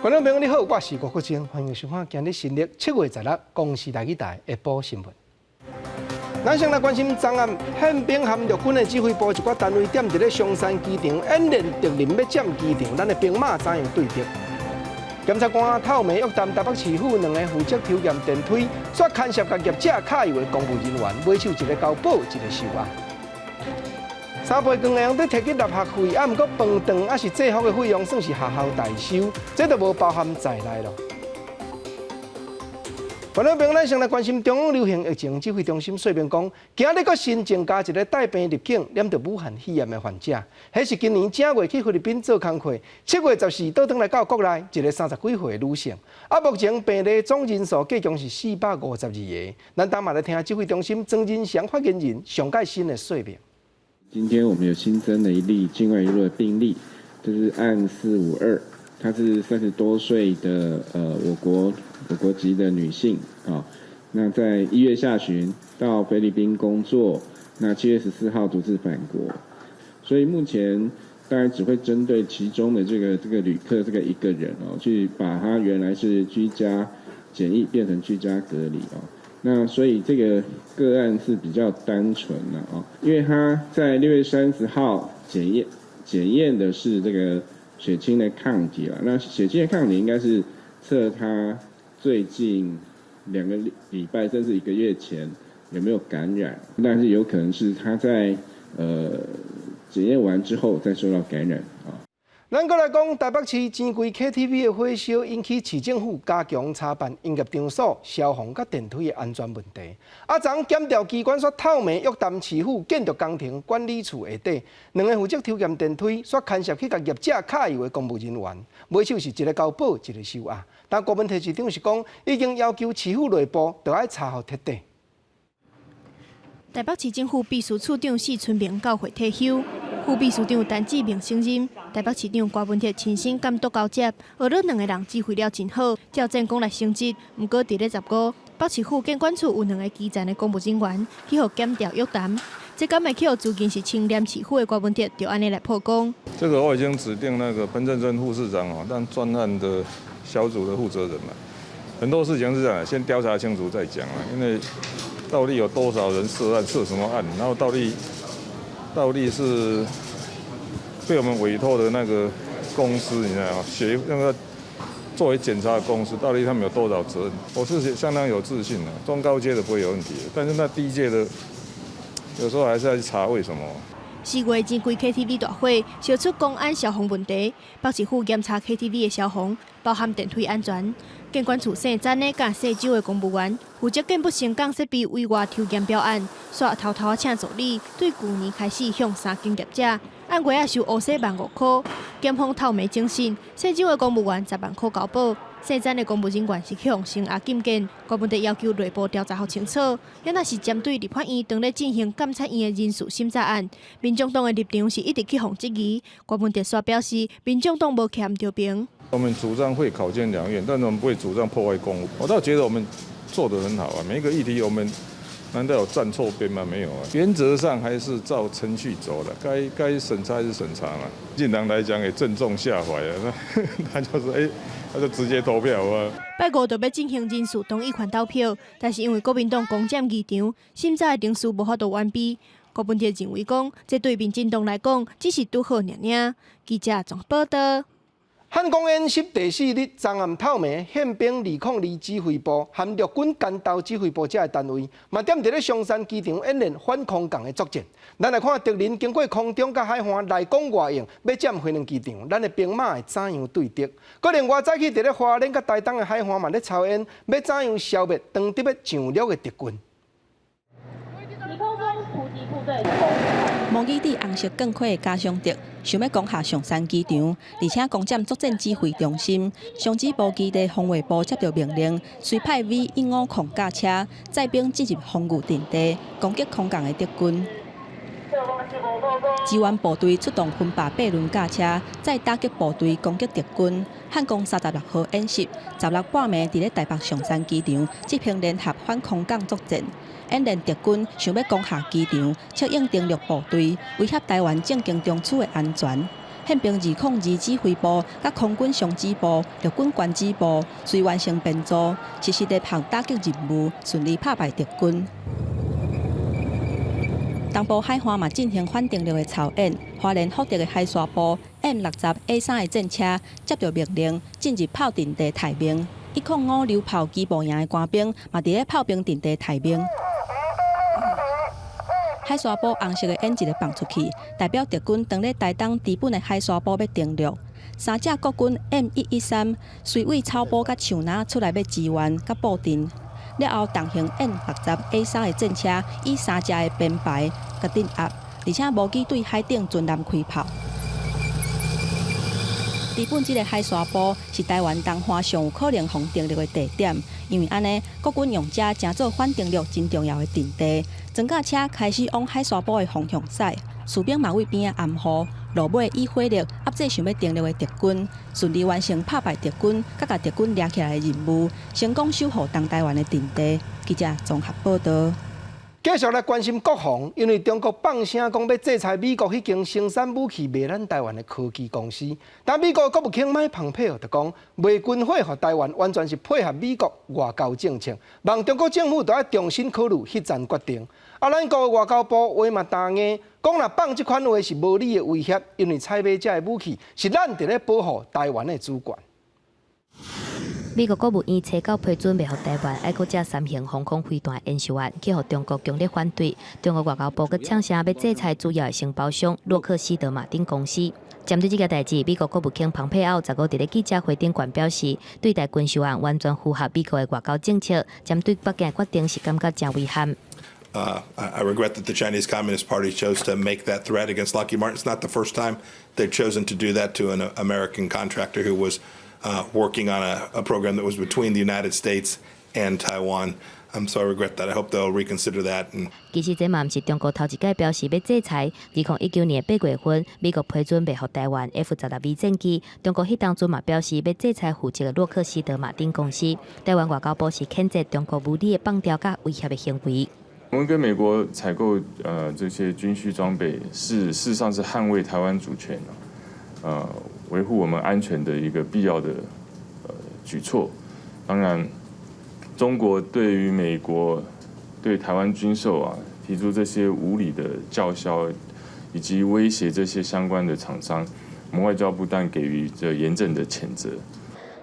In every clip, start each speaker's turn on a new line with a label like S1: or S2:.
S1: 觀眾朋友你好，我是郭國清，歡迎收看今日新曆7月16公視台語台下晡新聞。咱先來關心昨暗憲兵和陸軍的指揮部一寡單位踮佇咧松山機場演練敵人欲佔機場，咱的兵馬怎樣對敵？檢察官透明約談台北市府兩個負責抽驗電梯，煞牽涉共業者敲油的公務人員，尾手一个交保，一个受押。三倍券會用得提去納學費，啊，毋過飯頓抑是制服的費用算是學校代收，這都無包含在內咯。觀眾朋友，咱先來關心中央流行疫情指揮中心說明講，今日閣新增加一个帶病入境、染著武漢肺炎的患者，彼是今年正月去菲律賓做工課，7月14倒轉來到國內，一个30幾歲的女性。啊，目前病例總人數計共是452個。咱等嘛來聽指揮中心莊人祥發言人上蓋新的說明。
S2: 今天我們有新增了一例境外移入的病例，就是案452，她是30多歲的我國籍的女性啊。那在1月下旬到菲律賓工作，那7月14號獨自返國，所以目前當然只會針對其中的這個旅客這個一個人哦，去把他原來是居家檢疫變成居家隔離哦。那所以這個個案是比較單純的哦，因為他在6月30號檢驗的是這個血清的抗體啦。那血清的抗體應該是測他最近2個禮拜甚至一個月前有沒有感染，但是有可能是他在檢驗完之後再受到感染啊。
S1: 咱閣來講，台北市錢櫃 KTV 的火燒，引起市政府加強查辦營業場所、消防佮電梯的安全問題。啊，昨檢調機關煞透明約談市府建築工程管理處下底兩个負責抽驗電梯，煞牽涉去共業者敲油的公務人員，尾手是一个交保，一个收押。但郭文悌市長是講，已經要求市府內部著愛查予徹底。
S3: 台北市政府秘書處長謝春明到會退休，副秘書長陳志明升任，台北市長郭文悌親身監督交接，呵咾兩个人指揮了真好，照戰講來升職。毋過佇咧15，北市府建管處有兩个基層的公務人員去予檢調約談，這敢會去予最近是清廉市府的郭文悌就按呢來曝光。
S4: 這個我已經指定那個彭振聲副市長哦，當專案的小組的負責人了。很多事情是這樣，先調查清楚再講啊，因為到底有多少人涉案，涉什麼案，然後到底是被我們委託的那個公司，你知道嗎？協那個作為檢查的公司，到底他們有多少責任？我是相當有自信的，中高階的不會有問題，但是那低階的，有時候還是要去查為什麼。
S3: 4月錢櫃 KTV 大火，燒出公安消防問題。北市府檢查 KTV 的消防，包含電梯安全。建管處姓詹的佮姓周的公務員，負責建不成鋼設備委外抽驗標案，煞偷偷請助理，對舊年開始向三間業者按月仔收烏洗1萬5箍。檢方透明偵訊，姓周的公務員10萬箍交保，姓詹的公務人員是去予聲押禁見。郭文悌要求內部調查予清楚，猶若是針對立法院當咧進行監察院的人事審查案，民眾黨的立場是一直去予質疑。郭文悌煞表示，民眾黨無徛著爿。
S4: 我們主張會考監兩院，但是我們不會主張破壞公務。我倒覺得我們做得很好啊，每一個議題我們難道有站錯邊嗎？沒有啊，原則上還是照程序走的，該審查還是審查嘛。民進黨來講也正中下懷啊，那他就是他就直接投票啊。
S3: 拜五就欲進行人事同意權投票，但是因為國民黨攻佔議場，審查的程序無法度完備。郭文悌認為講，這對民進黨來講只是拄好爾爾。記者綜合報道。
S1: 漢光演習第四日，昨暗透暝，憲兵202指揮部和陸軍關島指揮部這个單位，嘛踮佇咧松山機場演練反空降的作戰。咱來看敵人經過空中佮海岸內攻外應，欲佔飛輪機場，咱的兵馬會怎樣對敵？閣另外早起佇咧花蓮佮台東的海岸嘛咧操演，欲怎樣消滅當佇欲上陸的敵軍？
S5: 模擬佇紅色鋼塊的假想敵，想欲攻下松山機場，而且攻佔作戰指揮中心。雙子埔基地防衛部接著命令，隨派 V150甲車載兵進入防禦陣地，攻擊空降的敵軍。支援部隊出動分罷八輪甲車，載打擊部隊攻擊敵軍。漢光36號演習，16半暝佇咧台北松山機場執行聯合反空降作戰。演練敵軍想欲攻下機場，策應登陸部隊，威脅台灣政經中樞的安全。憲兵202指揮部、佮空軍上指部、陸軍關指部，隨完成編組，實施獵項打擊任務，順利拍敗敵軍。東部海岸嘛進行反登陸的操演，花蓮福德的海沙部 M60A3的戰車接著命令進入炮陣地待命，105榴炮機步營的官兵嘛佇咧炮兵陣地待命。海沙埔紅色的煙一个放出去，代表敵軍當咧台東知本的海沙埔欲登陸。三架國軍 M113隨位草埔佮樹林出來欲支援佮布陣。了後，重型 M60A3的戰車以三架的編排共鎮壓，而且無懼對海頂軍艦開炮。知本這个海沙埔是台灣東岸上有可能予登陸的地點，因為按呢，國軍用這成做反登陸真重要的陣地。裝甲車開始往海沙埔的方向駛，士兵嘛對邊仔掩護，落尾以火力壓制想欲登陸的敵軍，順利完成拍敗敵軍，佮共敵軍掠起來的任務，成功守護東台灣的陣地。記者綜合報道。
S1: 繼續來關心國防，因為中國放聲講欲制裁美國彼間生產武器賣咱台灣的科技公司，但美國國務卿麥蓬佩奧就講，賣軍火予台灣完全是配合美國外交政策，望中國政府著愛重新考慮彼層決定。啊，咱國外交部話嘛彈硬，講若放這款話是無理的威脅，因為採買這个武器是咱佇咧保護台灣的主權。
S6: 美國國務院初九批准賣予台灣愛國者三型防空飛彈研究案，去予中國強烈反對。中國外交部閣嗆聲欲制裁主要的承包商洛克希德馬丁公司。針對這个代誌，美國國務卿蓬佩奧15佇咧記者會頂懸表示，對台軍售案完全符合美國的外交政策，針對北京的決定是感覺誠遺憾。
S7: I regret that the Chinese Communist Party chose to make that threat against Lockheed Martin. It's not the first time they've chosen to do that to an American contractor who was working on a program that was between the United States and Taiwan. So I regret that. I hope they'll reconsider that. And
S6: 其實這嘛毋是中國頭一擺表示欲制裁。2019年8月份，美國批准賣予台灣 F-16V 戰機，中國彼當陣嘛表示欲制裁負責的洛克希德馬丁公司。台灣外交部是譴責中國無理的放調佮威脅的行為。
S8: 我們跟美國採購這些軍需裝備，是事實上是捍衛台灣主權，維護我們安全的一個必要的舉措。當然，中國對於美國對台灣軍售啊，提出這些無理的叫囂，以及威脅這些相關的廠商，我們外交部當然給予這嚴正的譴責。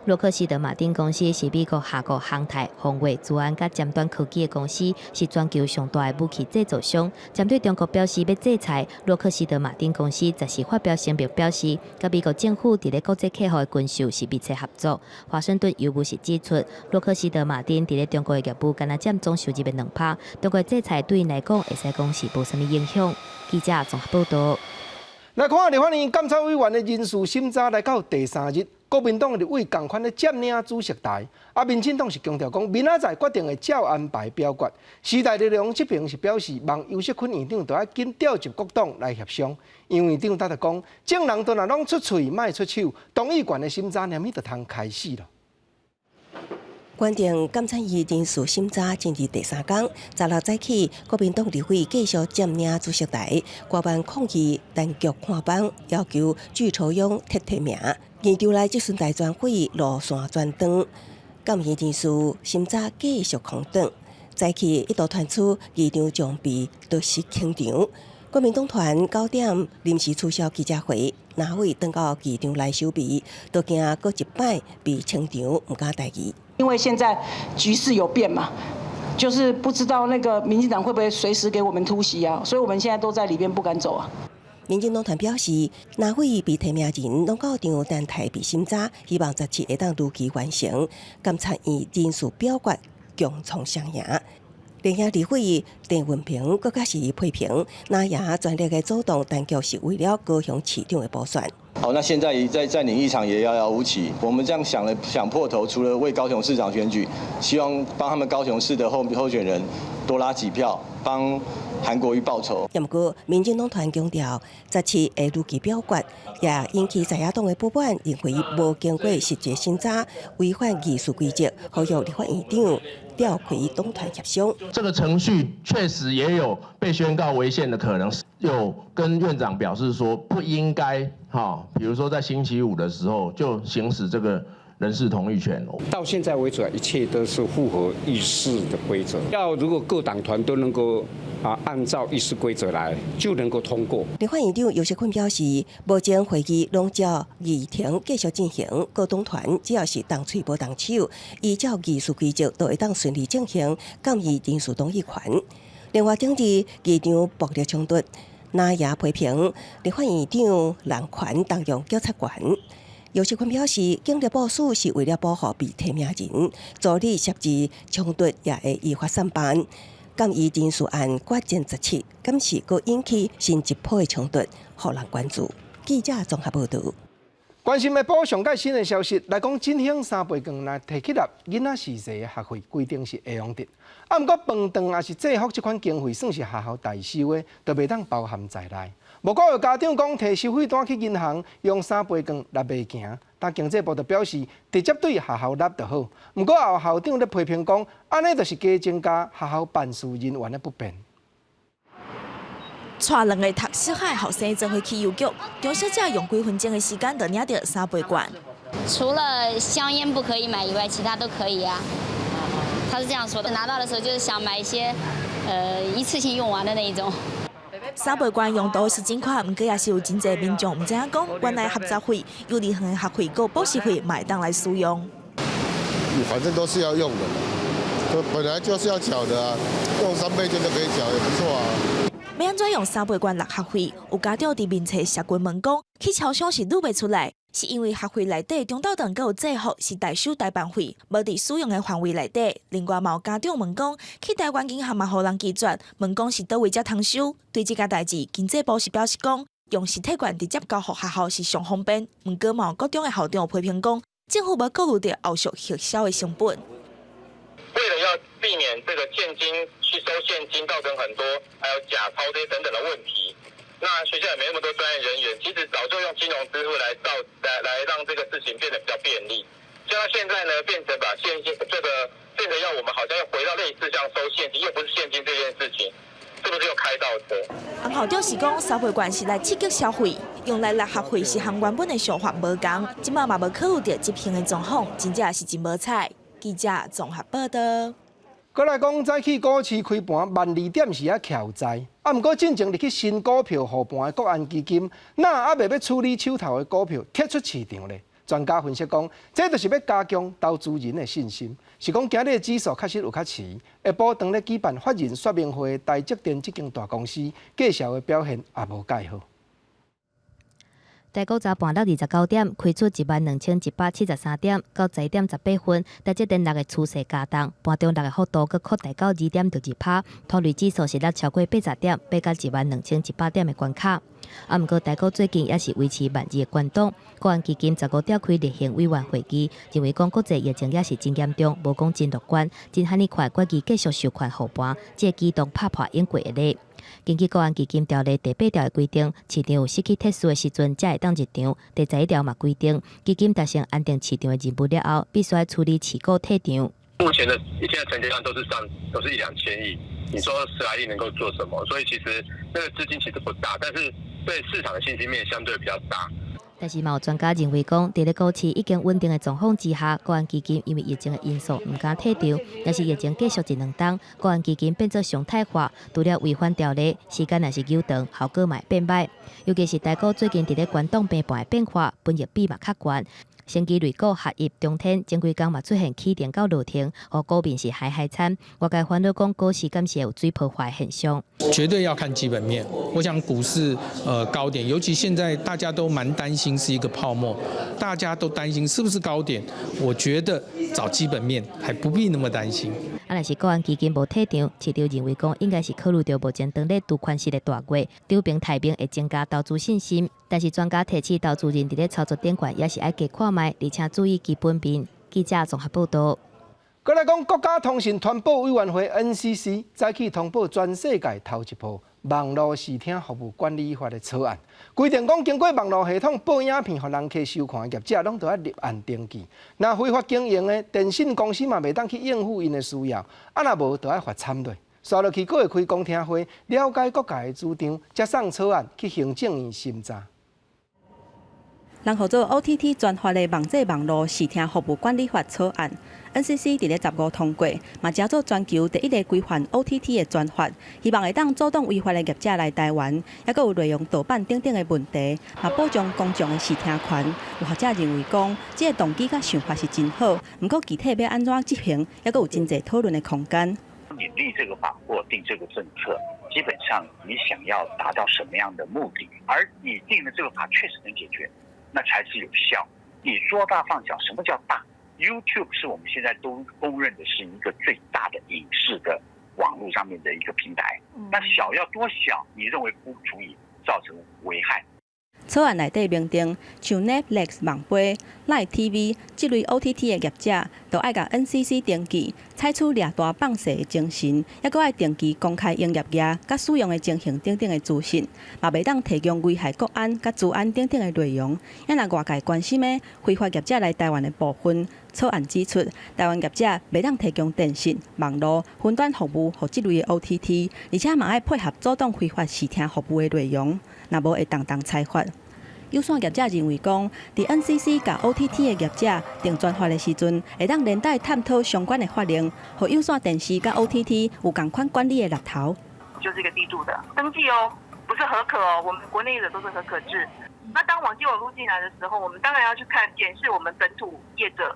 S6: 洛克希德馬丁公司是美國轄下航太、防衛、資安佮尖端科技的公司，是全球上大的武器製造商。針對中國表示欲制裁洛克希德馬丁公司，十四發表聲明表示，佮美國政府佇咧國際客戶的軍售是密切合作。華盛頓郵報是指出，洛克希德馬丁佇咧中國的業務干焦佔總收入的2%，中國制裁對𪜶來講會使講是無啥物影響。記者綜合報道。
S1: 來看立法院監察委員的人事審查來到第三日，國民黨立委仝款咧佔領主席台，啊，民進黨是強調講，明仔載決定會照安排表決。時代力量這邊是表示，望游錫堃院長著愛緊調集各黨來協商。楊院長就講，眾人都若攏出喙，莫出手，動議權的審查連咪就通開始了。
S9: 關定監察院人事審查進入第三工，16早起，國民黨立委繼續佔領主席台，掛板抗議單局看板，要求具酬庸撤提名。現場來質詢大專會路線轉長，監院人事審查繼續空轉。早起一度傳出議長將被奪失清場，國民黨團9點臨時取消記者會，藍委轉到議場來守備，都驚閣一擺被清場，毋敢代誌。
S10: 因為現在局勢有變嘛，就是不知道那個民進黨會不會隨時給我們突襲啊，所以我們現在都在裡邊不敢走啊。
S9: 民進黨團表示，藍委被提名人攏到場等待被審查，希望17會當如期完成監察院人事表決，共創雙贏。另外，立委鄭運鵬閣較是批評，藍營全力的阻擋單局是為了高雄市長的補選。
S11: 好，那現在在佔領議場也遙遙無期。我們這樣想了想破頭，除了為高雄市長選舉，希望幫他們高雄市的候選人多拉幾票，幫韓國瑜報仇。
S9: 毋過，民進黨團強調，17會如期表決，也引起在野黨的不滿，認為無經過實際審查，違反議事規則，呼籲立法院長調開黨團協商。
S12: 這個程序確實也有被宣告違憲的可能，有跟院長表示說不應該哈，比如說在星期五的時候就行使這個人事同意權。
S13: 到現在為止，一切都是符合議事的規則。要如果各黨團都能夠按照議事規則來，就能夠通過。
S9: 立法院長游錫堃表示，目前會議攏照議程繼續進行，各黨團只要是動喙無動手，依照議事規則都會當順利進行建議人事動議權。另外，頂日議場暴力衝突，藍營批評立法院長濫權動用警察權。游錫堃表示，警力部署是為了保護被提名人，助理設置衝突也會依法審辦。建議人事案決戰17，敢是閣引起新一波的衝突，予人關注。記者綜合報導。
S1: 關心的報上蓋新的消息來講，振興三倍券來提起來，囡仔時歲的學費規定是會用得。啊，毋過飯頓抑是制服這款經費算是學校代收的，就袂當包含在內。無過有家長講，提收費單去銀行用三倍券來袂行，但經濟部就表示直接對學校納就好。毋過也有校長咧批評講，按呢就是加增加學校辦事人員的不便。
S14: 帶兩个讀小學的學生做伙去郵局，張小姐用幾分鐘的時間就領著三倍券。
S15: 除了香菸不可以買以外，其他都可以啊。他是這樣說的。拿到的時候就是想買一些，一次性用完的那一種。
S14: 三倍券用途是真寬，毋過也是有真濟民眾毋知影講，原來合作費、幼兒園的學費、閣補習費嘛會當來使用。
S16: 反正都是要用的嘛，本來就是要繳的啊，用三倍券就可以繳，也不錯啊。
S14: 欲按怎用三倍券納學費？有家長佇面冊社群問講，去超商是擼袂出來，是因為學費內底中晝頓閣有制服是代收代辦費，無佇使用的範圍內底。另外嘛有家長問講，去台灣銀行嘛予人拒絕，問講是佗位才通收。對這件代誌，經濟部是表示講，用實體券直接交予學校是上方便。毋過嘛有國中的校長批評講，政府無顧慮著後續核銷的成本。
S17: 為了要避免這個現金去收現金，造成很多還有假鈔這些等等的問題，那學校也沒那麼多專業人員，其實早就用金融支付來造來來讓這個事情變得比較便利。就到現在呢，變成把現金這個變成要我們好像要回到類似像收現金，又不是現金這件事情，是不是又開倒車？
S14: 校長是講，三倍券是來刺激消費，用來納學費是和原本的想法無仝，這擺嘛無考慮著執行的狀況，真正是真無彩。記者綜合報道。
S1: 閣來講，早起股市開盤萬二點時仔翹在，啊，毋過進前入去新股票護盤的國安基金，哪猶未欲處理手頭的股票撤出市場咧？專家分析講，這就是欲加強投資人的信心。是講今日的指數確實有較遲，下晡當咧舉辦法人說明會的台積電這間大公司，績效的表現也無蓋好。
S6: 台股早盤6:29，開出12,173點，到10點18分，台積電六个趨勢加動，盤中六个幅度閣擴大到2.62%，拖累指數是落超過80點，爬到12,100點的關卡。啊，毋過台股最近也是維持萬二的關檔。國安基金15召開例行委員會議，認為講國際疫情也是真嚴重，無講真樂觀，真罕呢款決議繼續授權護盤，這個舉動拍破永過的例。根據國安基金條例第八條的規定，市場有失去秩序的時陣，才會當入場。第十一條嘛規定，基金達成安定市場的任務了後，必須愛處理持股退場。
S17: 目前的現在成交量都是上都是一兩千億，你說十來億能夠做什麼？所以其實那個資金其實不大，但是對市場的信心面相對比較大。
S6: 但是嘛有專家認為講，佇咧股市已經穩定的狀況之下，國安基金因為疫情的因素毋敢退場，若是疫情繼續一兩冬，國安基金變做常態化，除了違反條例，時間若是久長，效果嘛會變歹。尤其是台股最近佇咧關動平盤的變化，本益比嘛較懸。生技類股合一、中天前幾工嘛出現起停到落停，予股民是害害慘。外界煩惱講股市敢是會有水泡化的現象？
S18: 絕對要看基本面。我想股市高點，尤其現在大家都蠻擔心是一個泡沫，大家都擔心是不是高點？我覺得找基本面還不必那麼擔心。
S6: 啊，若是國安基金無退場，市場認為講應該是考慮著目前當咧除權息的大月，漲平台面會增加投資信心。但是專家提醒投資人佇咧操作頂懸也是愛加看覓，而且注意基本面。記者綜合報導。
S1: 閣來講，國家通訊傳播委員會 NCC 早起通報全世界頭一部網路視聽服務管理法的草案，規定講經過網路系統播影片予人客收看的業者，攏著愛立案登記。若非法經營的電信公司嘛，袂當去應付𪜶的需要，啊若無，著愛罰參落。紲落去閣會開公聽會，了解各界的主張，才送草案去行政院審查。
S5: 人號做 OTT 專法的網際網路視聽服務管理法草案，NCC 佇咧15通過，嘛成做全球第一个規範 OTT 的專法，希望會當阻擋違法的業者來台灣，抑閣有內容盜版等等的問題，嘛保障公眾的視聽權。有學者認為講，這个動機佮想法是真好，毋過具體欲按怎執行，抑閣有真濟討論的空間。
S19: 你立這個法或定這個政策，基本上你想要達到什麼樣的目的？而你定的這個法確實能解決，那才是有效。你抓大放小，什麼叫大？YouTube 是我們現在都公認的是一個最大的影視的網絡上面的一個平台。那小要多小？你認為不足以造成危害？
S5: 草案內底明定，像 Netflix 網飛、Line TV 這類 OTT 的業者，都愛共 NCC 登記，採取掠大放細的精神，抑閣愛定期公開營業額、佮使用的情形等等的資訊，嘛袂當提供危害國安佮資安等等的內容。啊若外界關心的非法業者來台灣的部分，草案指出，台灣業者袂當提供電信、網路、雲端服務予這類的 OTT，而且嘛愛配合阻擋非法視聽服務的內容，若無會同同裁罰。有線業者認為講，佇 NCC 共 OTT 的業者定專法的時陣，會當連帶探討相關的法令，予有線電視佮 OTT 有仝款管理的力頭。
S20: 就是一個低度的登記哦，不是核可哦，我們國內的都是核可制。那當網際網路進來的時候，我們當然要去看檢視我們本土業者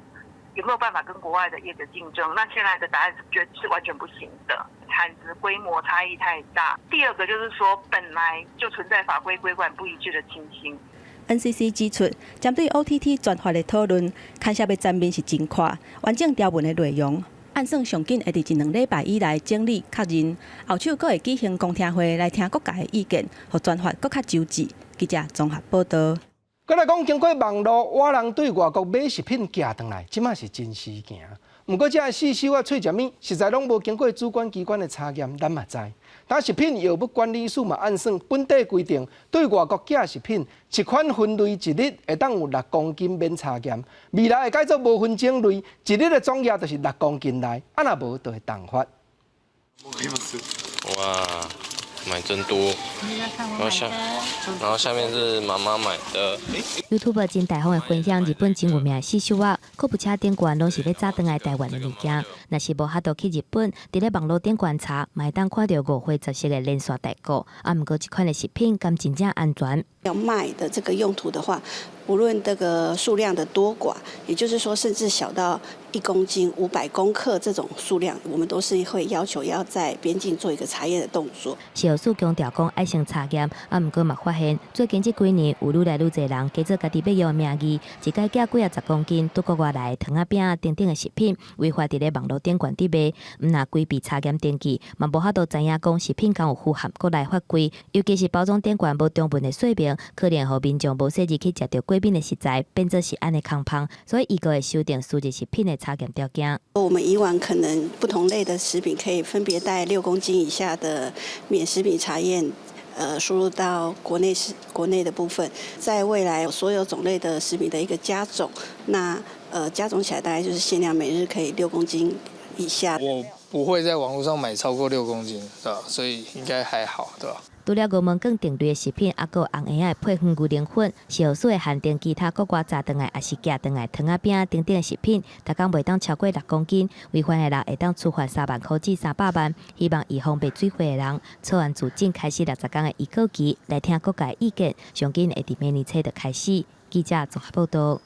S20: 有沒有辦法跟國外的業者競爭。那現在的答案是絕是完全不行的，產值規模差異太大。第二個就是說，本來就存在法規規管不一致的情形。
S5: NCC 指出，針對 OTT 專法的討論，牽涉的層面是真闊，完整條文的內容，按算上緊會佇一兩禮拜以內整理確認，後手閣會舉行公聽會來聽各界的意見，予專法閣較周至。記者綜合報導。
S1: 閣來講，經過網路，外人對外國買食品寄轉來，這馬是真時行。毋過，這个死鏽啊、喙食物，實在攏無經過主管機關的查驗，咱嘛知。但食品藥物管理署嘛按算本地規定，對外國寄食品，一款分類一日會當有6公斤免查驗。未來會改做無分種類，一日的總額就是6公斤內，啊若無就會重罰。
S21: 哇，買真多，然後下面是媽媽買的。
S6: YouTuber 真大方的分享日本真有名的四手仔，購物車頂懸攏是欲早轉來台灣的物件。若是無法度去日本，佇咧網路頂懸查，嘛會當看著五花十色的連續代購。啊，毋過這款的食品敢真正安全？
S22: 要賣的這個用途的話，無論這個數量的多寡，也就是說，甚至小到1公斤、500公克這種數量，我們都是會要求要在邊境做一個查驗的動作。
S6: 食藥署強調講愛先查驗，啊，毋過嘛發現最近這幾年有愈來愈濟人假做家己欲用的名義，一擺寄幾仔十公斤對國外來的糖仔餅等等的食品，違法佇咧網路頂懸佇賣，毋但規避查驗登記，嘛無法度知影講食品敢有符合國內法規，尤其是包裝頂懸無中文的說明，可能予民眾無細膩去食著過敏的食材，變做是按呢空芳，所以伊閣會修訂輸入食品的查驗條件。
S22: 我們以往可能不同類的食品可以分別帶6公斤以下的免食品查驗，輸入到國內是國內的部分，在未來所有種類的食品的一個加總，那加總起來大概就是限量每日可以六公斤以下。
S23: 我不會在網絡上買超過6公斤，對吧？所以應該還好，對吧？
S6: 除了五毛卷定類的食品，抑閣有紅鞋仔的配方牛奶粉，食藥署會限定其他國外早轉來，抑是寄轉來糖仔餅等等的食品，逐工袂當超過6公斤，違反的人會當處罰3萬箍至300萬。希望預防賣水貨的人。草案自正開始60工的預告期，來聽各界意見，上緊會佇明年初就開始。記者綜合報導。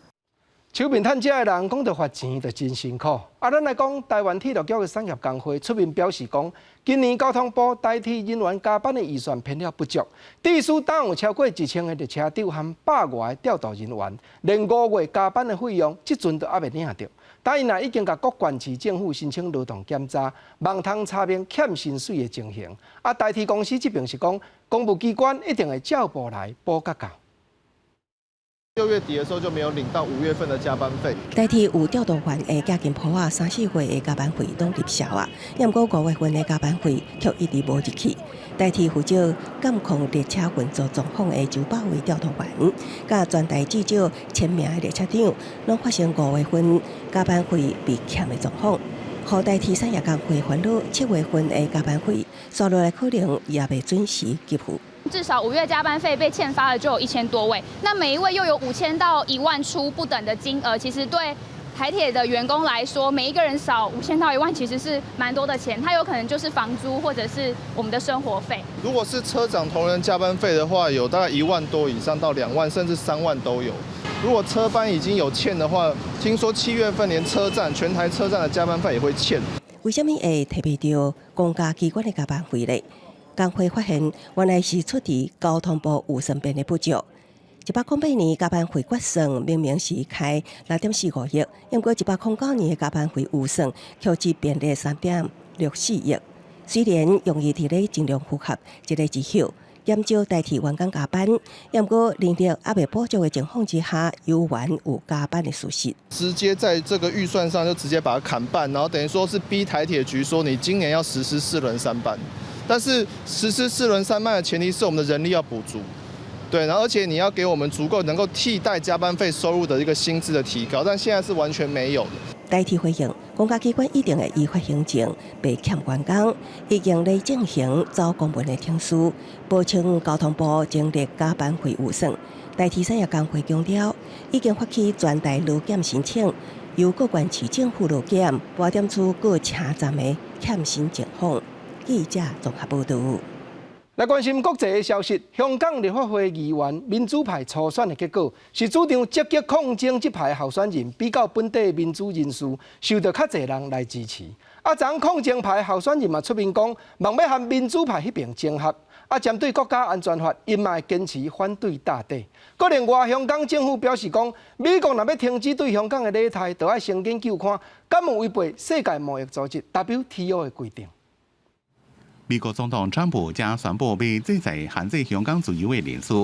S1: 手面趁食的人講著罰錢就真辛苦。啊，咱來講台灣鐵路局的產業工會出面表示講，今年交通部台鐵人員加班的預算編了不足，致使當有超過1000个列車長和100外个調度人員，連5月加班的費用，這陣都猶未領著。但𪜶也已經共各縣市政府申請勞動檢查，望通查明欠薪水的情形。啊，台鐵公司這邊是講，公務機關一定會照步來補甲夠。
S24: 6月底的時候就沒有領到5月份的加班費。
S9: 台鐵有調度員的加勤簿仔，三四月的加班費攏入數啊，毋過5月份的加班費卻一直無入去。台鐵負責監控列車運作狀況的900位調度員，佮全台至少1000名的列車長，攏發生5月份加班費被欠的狀況。予台鐵產業工會煩惱，7月份的加班費，紲落來可能也袂準時給付。
S2: 至少5月加班費被欠發的就有1000多位，那每一位又有5000到1萬出不等的金額，其實對台鐵的員工來說，每一個人少5000到1萬，其實是蠻多的錢，他有可能就是房租或者是我們的生活費。
S24: 如果是車長同仁加班費的話，有大概1萬多以上到2萬，甚至3萬都有。如果車班已經有欠的話，聽說7月份連車站全台車站的加班費也會欠。
S9: 為啥物會提袂著公家機關的加班費呢？工會發現，原來是出佇交通部預算編的不足。108年加班費決算明明是開6.45億，毋過109年的加班費預算卻只編列3.64億。雖然容易佇咧盡量符合這個指標，減少代替員工加班，毋過人力猶未補足的情況之下，猶原有加班的事實。
S24: 直接在這個預算上就直接把它砍半，然後等於說是逼台鐵局說你今年要實施四輪三班，但是實施四輪三班的前提是我們的人力要補足。對，然後而且你要給我們足夠能夠替代加班費收入的一個薪資的提高，但現在是完全沒有的。
S9: 台鐵回應，公家機關一定會依法行政，袂欠員工，已經咧進行走公文的程序，報請交通部整理加班費預算。台鐵產業工會強調，已經發起全台勞檢申請，由各縣市政府勞檢，盤點出各車站的欠薪情況。記者綜合報導。
S1: 來關心國際的消息，香港立法會議員民主派初選的結果，是主張積極抗爭這派候選人，比較本地民主人士受到較濟人來支持。啊，昨抗爭派候選人嘛出面講，望欲和民主派彼爿整合。啊，針對國家安全法，𪜶嘛會堅持反對到底。閣另外，香港政府表示講，美國若欲停止對香港的擬態，就愛先研究看，敢有違背世界貿易組織 WTO 的規定。
S3: 美國總統川普將宣布欲制裁限制香港自由的人士。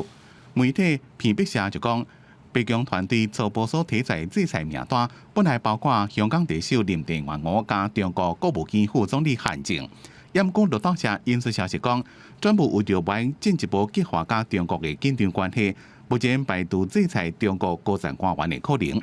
S3: 媒體評筆社就講，白宮團隊初步所提出制裁名單，本來包括香港特首林鄭月娥佮中國國務院副總理韓正。毋過路透社引述消息講，川普為著欲進一步激化佮中國的緊張關係，目前排除制裁中國高層官員的可能。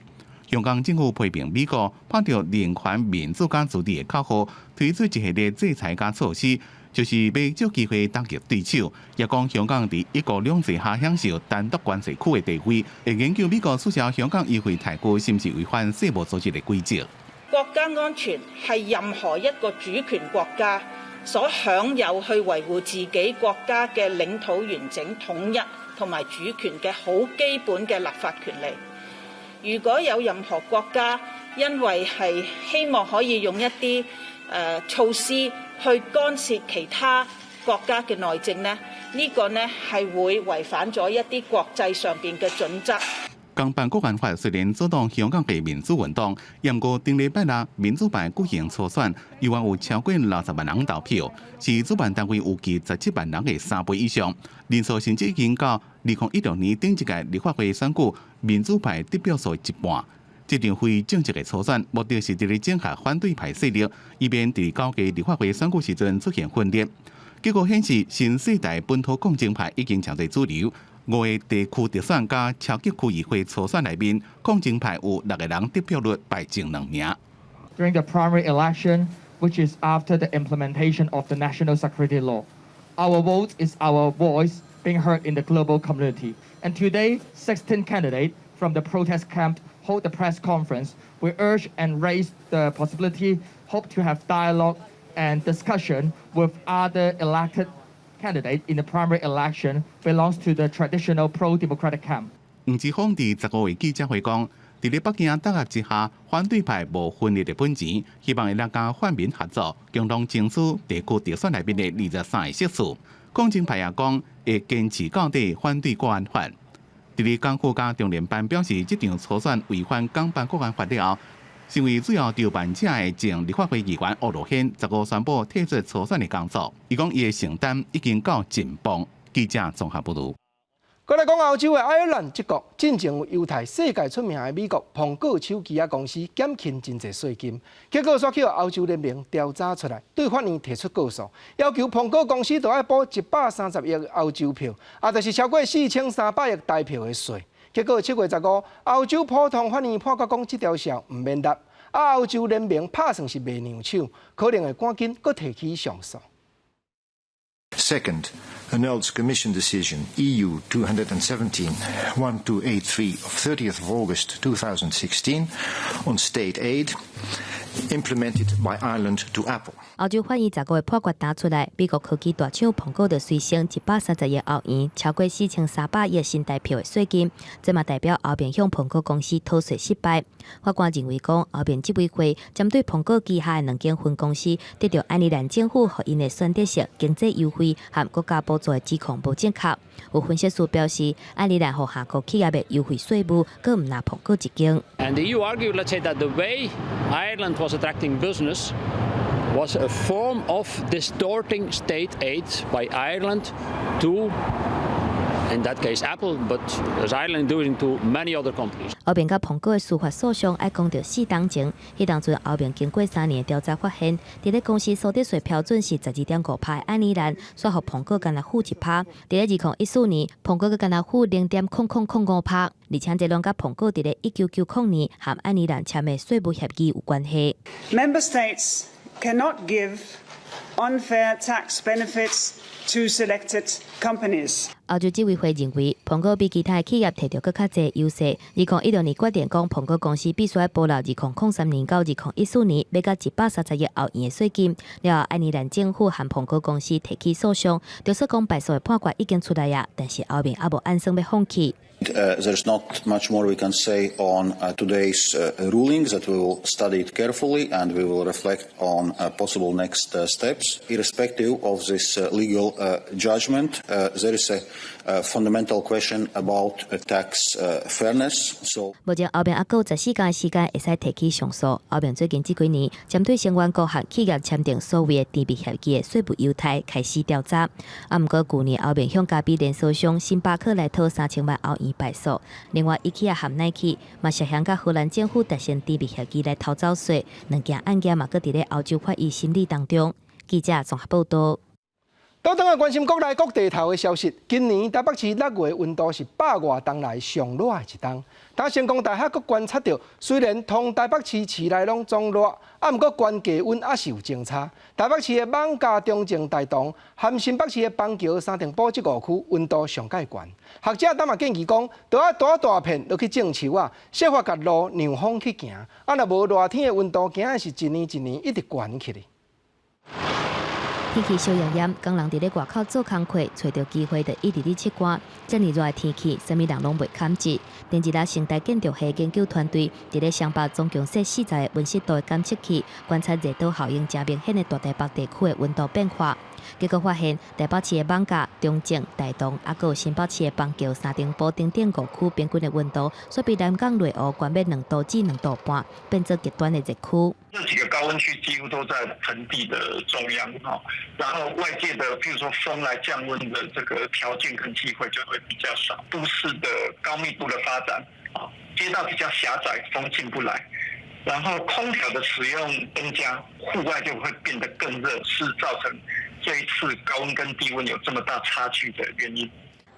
S3: 香港政府批評美國打著人權民主佮自治的口號，推出一系列制裁佮措施，就是欲藉機會打擊對手，也講香港佇一國兩制下享受單獨關稅區的地位，會研究美國取消香港優惠待遇，是毋是違反世貿組織的規則。
S4: 國家安全係任何一個主權國家所享有去維護自己國家嘅領土完整統一同埋主權嘅好基本嘅立法權利。如果有任何國家因為係希望可以用一啲措施去干涉其他國家嘅內政呢，呢個呢係會違反咗一啲國際上邊嘅準則。
S3: 港版國安法雖然阻擋香港的民主運動，毋過頂禮拜六民主派舉行初選，猶原有超過60萬人投票，是主辦單位預計17萬人的3倍以上，人數甚至已經到2016年頂一屆立法會選舉民主派得票數一半。這場非正式的初選，目的是佇咧整合反對派勢力，以免佇九月立法會選舉時陣出現分裂。結果顯示，新世代本土抗爭派已經成做主流。五個地區直選佮超級區議會初選內面，抗爭派有六個人得票率排前兩名。
S7: During the primary election, which is after the implementation of the national security law, our vote is our voice being heard in the global community. And today, 16 candidates from the protest camp hold the press conference. We urge and raise the possibility, hope to have dialogue and discussion with other elected candidate in the primary election belongs to the traditional pro-democratic camp.
S3: 黃之鋒佇15日記者會講，佇咧北京打壓之下，反對派無分裂的本錢，希望會當佮泛民合作，共同爭取地區直選內面的23個席次。抗爭派也講會堅持到底，反對國安法。佇咧港府佮中聯辦表示，這場初選違反港版國安法了後，身為主要籌辦者的前立法會議員區諾軒，15宣布退出初選的工作。伊講伊的承擔已經到盡崩。記者綜合報導。
S1: 閣來講歐洲的愛爾蘭這國，進前有優待世界出名的美國蘋果手機仔公司減輕真濟稅金，結果煞去予歐洲聯盟調查出來，對法院提出告訴，要求蘋果公司著愛補130億歐洲票，也就是超過4300億台票的稅。結果7月15，歐洲普通法院判決講這條數毋免納。啊，歐洲聯盟拍算是袂讓手，可能會趕緊閣提起上訴。
S8: Second, annuls Commission decision EU 2017-1283 of 30th of August 2016 on state aid implemented by Ireland to Apple.
S6: 歐洲法院15號判決打出來，美國科技大廠蘋果就隨省130億歐元，超過4300億新台幣的稅金，這嘛代表歐盟向蘋果公司討稅失敗。法官認為講，歐盟執委會針對蘋果旗下的兩間分公司得著愛爾蘭政府予𪜶的選擇性經濟優惠和國家補助的指控無正確。有分析師表示，愛爾蘭予下國企業的優惠稅務，閣毋若蘋果一間。
S10: And the EU argued, let's say, that the way Ireland was attracting business was a form of distorting state aid by Ireland to, in that case, Apple, but as Ireland doing to many other companies.
S6: 歐盟佮蘋果的司法訴訟愛講著4冬前，彼當陣歐盟經過3年調查發現，佇咧公司所得稅標準是12.5趴的愛爾蘭，煞予蘋果干焦付1趴。佇咧2014年，蘋果閣干焦付0.0005趴，而且這攏佮蘋果佇咧1990年和愛爾蘭簽的稅務協議有關係。
S11: Member states cannot give unfair tax benefits to selected companies.
S6: 歐洲執委會認為，蘋果比其他的企業提著閣較濟優勢。2016年決定講，蘋果公司必須愛保留2003年到2014年欲甲130億歐元的稅金。了後，愛爾蘭政府和蘋果公司提起訴訟，就算講敗訴的判決已經出來啊，但是歐盟猶無按算欲放棄。
S12: There's not much more we can say on today's ruling, that we will study it carefully and we will reflect on possible next steps. Irrespective of this legal judgment, there is a fundamental question about tax fairness. So
S6: 目前歐盟猶閣有14工的時間會使提起上訴。歐盟最近這幾年針對成員國和企業簽訂所謂的甜蜜協議的稅務優待開始調查。啊，毋過舊年歐盟向咖啡連鎖商星巴克來討3000萬歐元敗訴。另外，IKEA 和 Nike 嘛涉嫌佮荷蘭政府達成甜蜜協議來偷走稅，兩件案件嘛閣佇咧歐洲法院審理當中。記者綜合報道。
S1: 倒轉來關心國內各地頭的消息。今年台北市6月溫度是百外冬來上熱的一冬。但成功大學閣觀察著，雖然通台北市市內攏總熱，啊，毋過懸低溫猶是有相差。台北市的艋舺、中正、大同，和新北市的板橋、三重埔這五區溫度上蓋懸。學者當嘛建議講，著愛大大片落去種樹仔，設法共路讓風去行。啊，若無熱天的溫度，驚的是一年一年一直懸起來。
S6: 天氣燒炎炎，工人佇咧外口做工課，揣著機會就一直咧拭汗。遮爾熱的天氣，啥物人攏袂堪得。前日啊，成大建築系研究團隊佇咧雙北總共設40個溫濕度的監測器，觀察熱島效應誠明顯的大台北地區的溫度變化。結果發現，台北市的艋舺、中正、大同，猶閣有新北市的板橋、三重埔等等五區平均的溫度，煞比南港內湖懸欲2度至2度半，變做極端的熱區。
S25: 這幾個高溫區幾乎都在盆地的中央，哈，然後外界的，譬如說風來降溫的這個條件跟機會就會比較少。都市的高密度的發展，啊，街道比較狹窄，風進不來，然後空調的使用增加，戶外就會變得更熱，是造成這一次高溫跟低溫有這麼大差距的原因。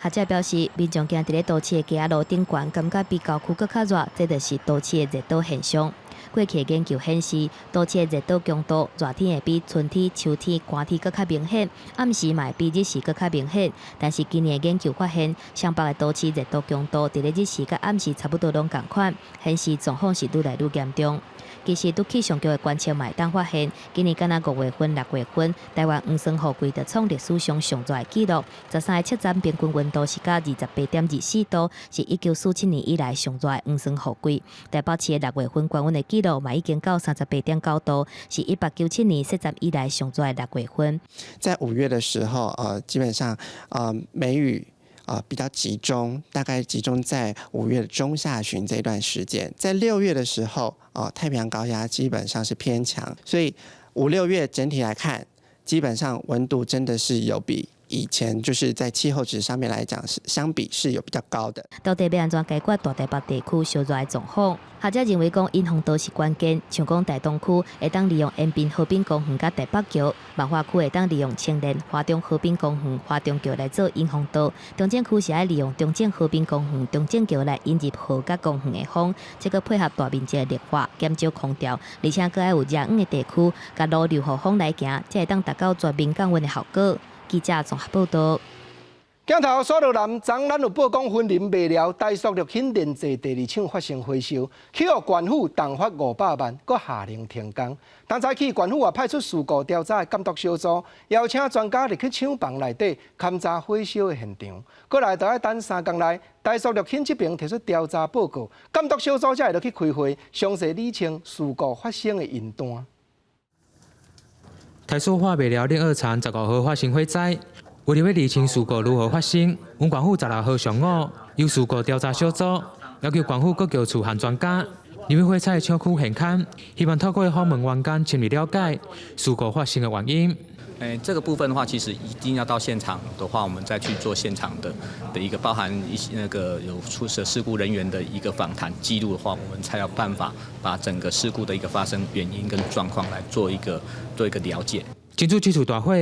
S6: 學者表示，民眾行佇咧都市的街仔路頂懸，感覺比郊區閣較熱，這就是都市的熱島現象。過去的研究顯示，都市的熱島強度，熱天會比春天、秋天、寒天閣較明顯，暗時嘛會比日時閣較明顯。但是今年的研究發現，雙北的都市熱島強度，佇咧日時佮暗時差不多攏仝款，顯示狀況是愈來愈嚴重。其實，拄氣象局的觀測嘛會當發現，今年敢若5月份、6月份，台灣黃酸雨季就創歷史上上熱的紀錄。13個測站平均溫度是到28.24度，是1947年以來上熱的黃酸雨季。台北市的6月份高溫的紀錄嘛已經到38.9度，是1897年設站以來上熱的六月份。
S26: 在5月的時候，基本上，梅雨比較集中，大概集中在5月的中下旬這段時間。在6月的時候，太平洋高壓基本上是偏強，所以5、6月整體來看，基本上溫度真的是有比以前就是在氣候值上面來講，是相比是有比較高的。
S6: 到底欲按怎解決大台北地區燒熱的狀況？學者認為講，引風道是關鍵，像講大東區會當利用延濱河濱公園佮台北橋，萬華區會當利用青年華中河濱公園、華中橋來做引風道，中正區是愛利用中正河濱公園、中正橋來引入河佮公園的風，這閣配合大面積的綠化，減少空調，而且閣愛有遮遠的地區，共路留予風來行，才會當達到全面降溫的效果。記者綜合報導。
S1: 鏡頭煞落來，昨咱有報講，雲林麥寮台塑氯氫煉製第二廠發生火燒，去予縣府重罰500萬，閣下令停工。當早起，縣府也派出事故調查的監督小組，邀請專家入去廠房內底勘查火燒的現場。過來就愛等3工內，台塑氯氫這邊提出調查報告，監督小組才會落去開會，詳細理清事故發生的因端。
S13: 台塑化麥寮煉二廠15號發生火災。為著欲釐清事故如何發生，阮縣府16號上午由事故調查小組要求縣府各局處和專家入去火災廠區現勘，希望透過訪問員工深入了解事故發生的原因。
S14: 誒，這個部分的話，其實一定要到現場的話，我們再去做現場的一個包含一些那個有出事事故人員的一個訪談記錄的話，我們才有辦法把整個事故的一個發生原因跟狀況來做一個了解。
S13: 針對這次大火，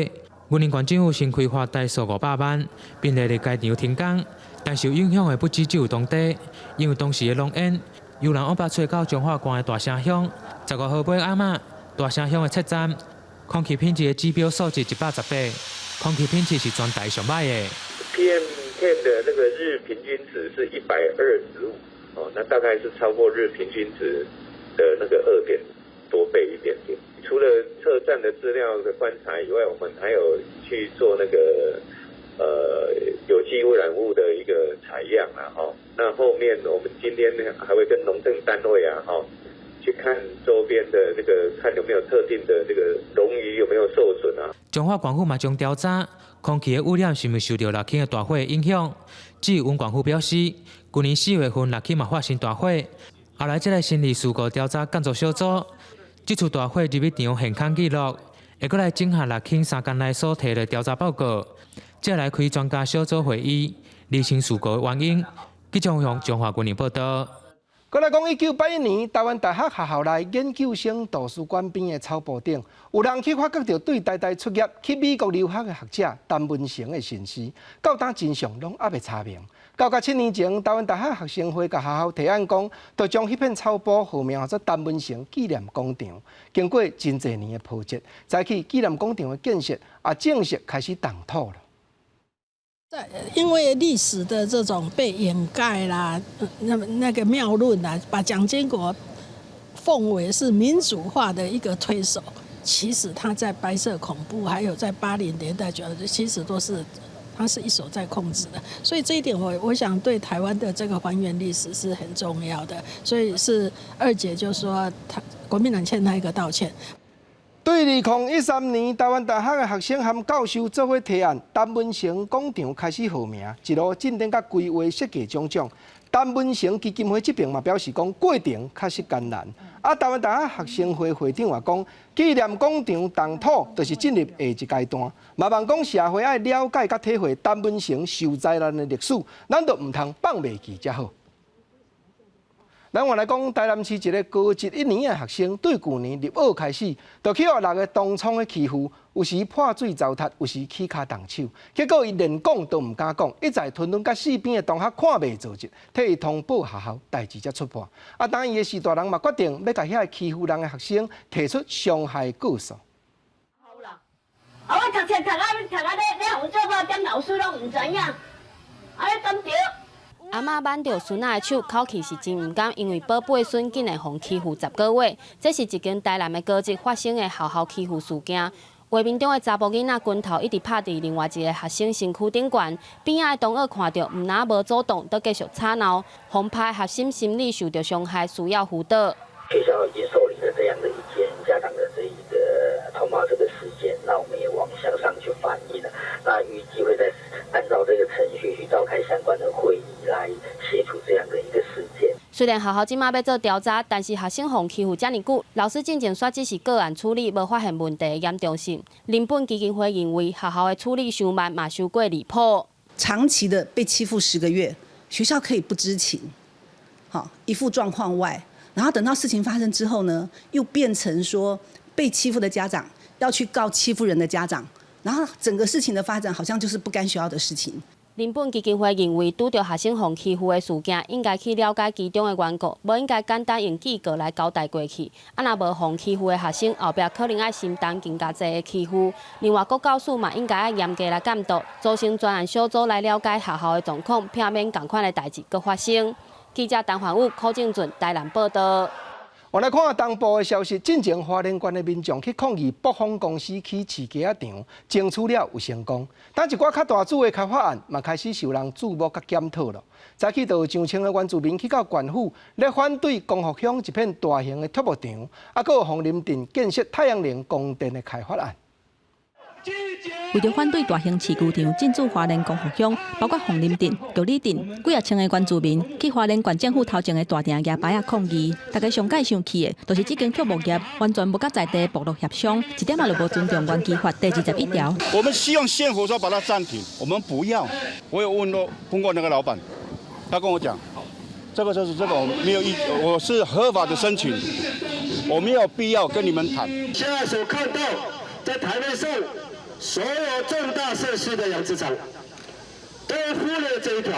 S13: 雲林縣政府先開罰台塑500萬，並勒令該廠停工。但受影響的不只只有當地，因為當時的濃煙由南往北吹到彰化縣的大城鄉。15號尾暗仔，大城鄉的測站空氣品質的指標數值118，空氣品質是全台上䆀的。
S15: PM10 的那個日平均值是125，哦，那大概是超過日平均值的那個2點多倍一點點。除了測站的資料的觀察以外，我們還有去做那個有機污染物的一個採樣啊，哈。那後面我們今天還會跟農政單位啊，哈，去看周邊的這個，看有沒有特定的這個農漁有沒有受損啊。
S13: 彰化縣府嘛將調查空氣的污染是毋是受著樂氫的大火影響。至於阮縣府表示，舊年4月份樂氫嘛發生大火，後來才來成立事故調查監督小組。這次大火入去場現勘記錄，會閣來整合樂氫3工內所提的調查報告，再來開專家小組會議，釐清事故的原因。記者向彰化雲林報導。
S1: 閣來講，1981年，台灣大學學校內研究生圖書館邊的草埔頂，有人去發覺著對台大出業去美國留學的學者陳文成的身屍，到今真相攏猶未查明。到甲7年前，台灣大學學生會共學校提案講，就將彼片草埔號名做陳文成紀念廣場。經過真濟年的波折，早起紀念廣場的建設也正式開始動土了。
S16: 在因為歷史的這種被掩蓋啦，那個謬論啦，把蔣經國奉為是民主化的一個推手，其實他在白色恐怖，還有在80年代，其實都是他是一手在控制的。所以這一點我想對台灣的這個還原歷史是很重要的。所以是二姐就說，他國民黨欠他一個道歉。
S1: 對2013年，台灣大學的學生和教授做伙提案，陳文成廣場開始號名，一路進展佮規劃設計種種。陳文成基金會這邊嘛表示講，過程確實艱難。啊，台灣大學學生會會長也講，紀念廣場動土就是進入下一階段。嘛望講社會愛了解佮體會陳文成受災難的歷史，咱就毋通放袂記才好。咱換來講，台南市一个高職一年的學生，對舊年入學開始，就去予六个同窗的欺負，有時潑水糟蹋，有時起跤動手，結果伊連講都毋敢講，一再吞吞共四邊的同學看袂做質，替伊通報學校，代誌才出破。啊，當伊的序大人嘛決定欲共遐个欺負人的學生提出傷害告訴。
S17: 啊，我讀冊讀啊讀啊咧咧，予阮做某踮老師攏毋知影，啊你敢著？
S18: 阿嬤挽著孫仔的手，口氣是真毋甘，因為寶貝孫竟然予欺負10個月。這是一間台南的高職發生的學校欺負事件。畫面中的查埔囡仔拳頭一直拍佇另外一个學生身軀頂懸，邊仔的同學看著，毋但無阻擋，閣繼續吵鬧，予拍學生心理受著傷害，需要輔導。
S27: 學校已經受理了這樣的一件家長的這一個通報這個事件，那我們也往向上去反映了，那預計會再按照這個程序去召開相關的會議來協助這樣的一個事件。
S18: 雖然學校這馬欲做調查，但是學生予欺負遮爾久，老師進前煞只是個案處理，無發現問題的嚴重性。人本基金會認為學校的處理傷慢，嘛傷過離譜。
S2: 長期的被欺負10個月，學校可以不知情，好，一副狀況外，然後等到事情發生之後呢，又變成說被欺負的家長要去告欺負人的家長，然後整個事情的發展好像就是不干學校的事情。
S18: 人本基金會認為，拄著學生予欺負的事件，應該去了解其中的緣故，無應該簡單用警告來交代過去。啊，若無予欺負的學生，後壁可能愛承擔更加濟的欺負。另外，國教署嘛應該愛嚴格來監督，組成專案小組來了解學校的狀況，避免仝款的代誌閣發生。記者陳焕武、柯正俊台南報道。
S1: 我來看東部的消息，進前花蓮縣的民眾去抗議北豐公司起飼雞仔場，爭取了有成功。但一寡較大組的開發案嘛開始受人注目佮檢討了。早起就有上千个原住民去到縣府，咧反對光復鄉一片大型的畜牧場，啊，閣有鳳林鎮建設太陽能光電的開發案。
S5: 為著反對大型飼雞場進駐花蓮光復鄉，包括鳳林鎮、玉里鎮幾仔千个原住民去花蓮縣政府頭前的大埕舉牌仔抗議。大家上蓋生氣的，就是這間畜牧業完全無佮在地部落協商，一點仔都無尊重原基法第21條。
S19: 我們希望縣府說把它暫停，我們不要。我有問過那個老闆，他跟我講，這個就是這個，我沒有意，我是合法的申請，我沒有必要跟你們談。
S20: 現在所看到在台面上所有重大設施的養殖場，都忽略這一條，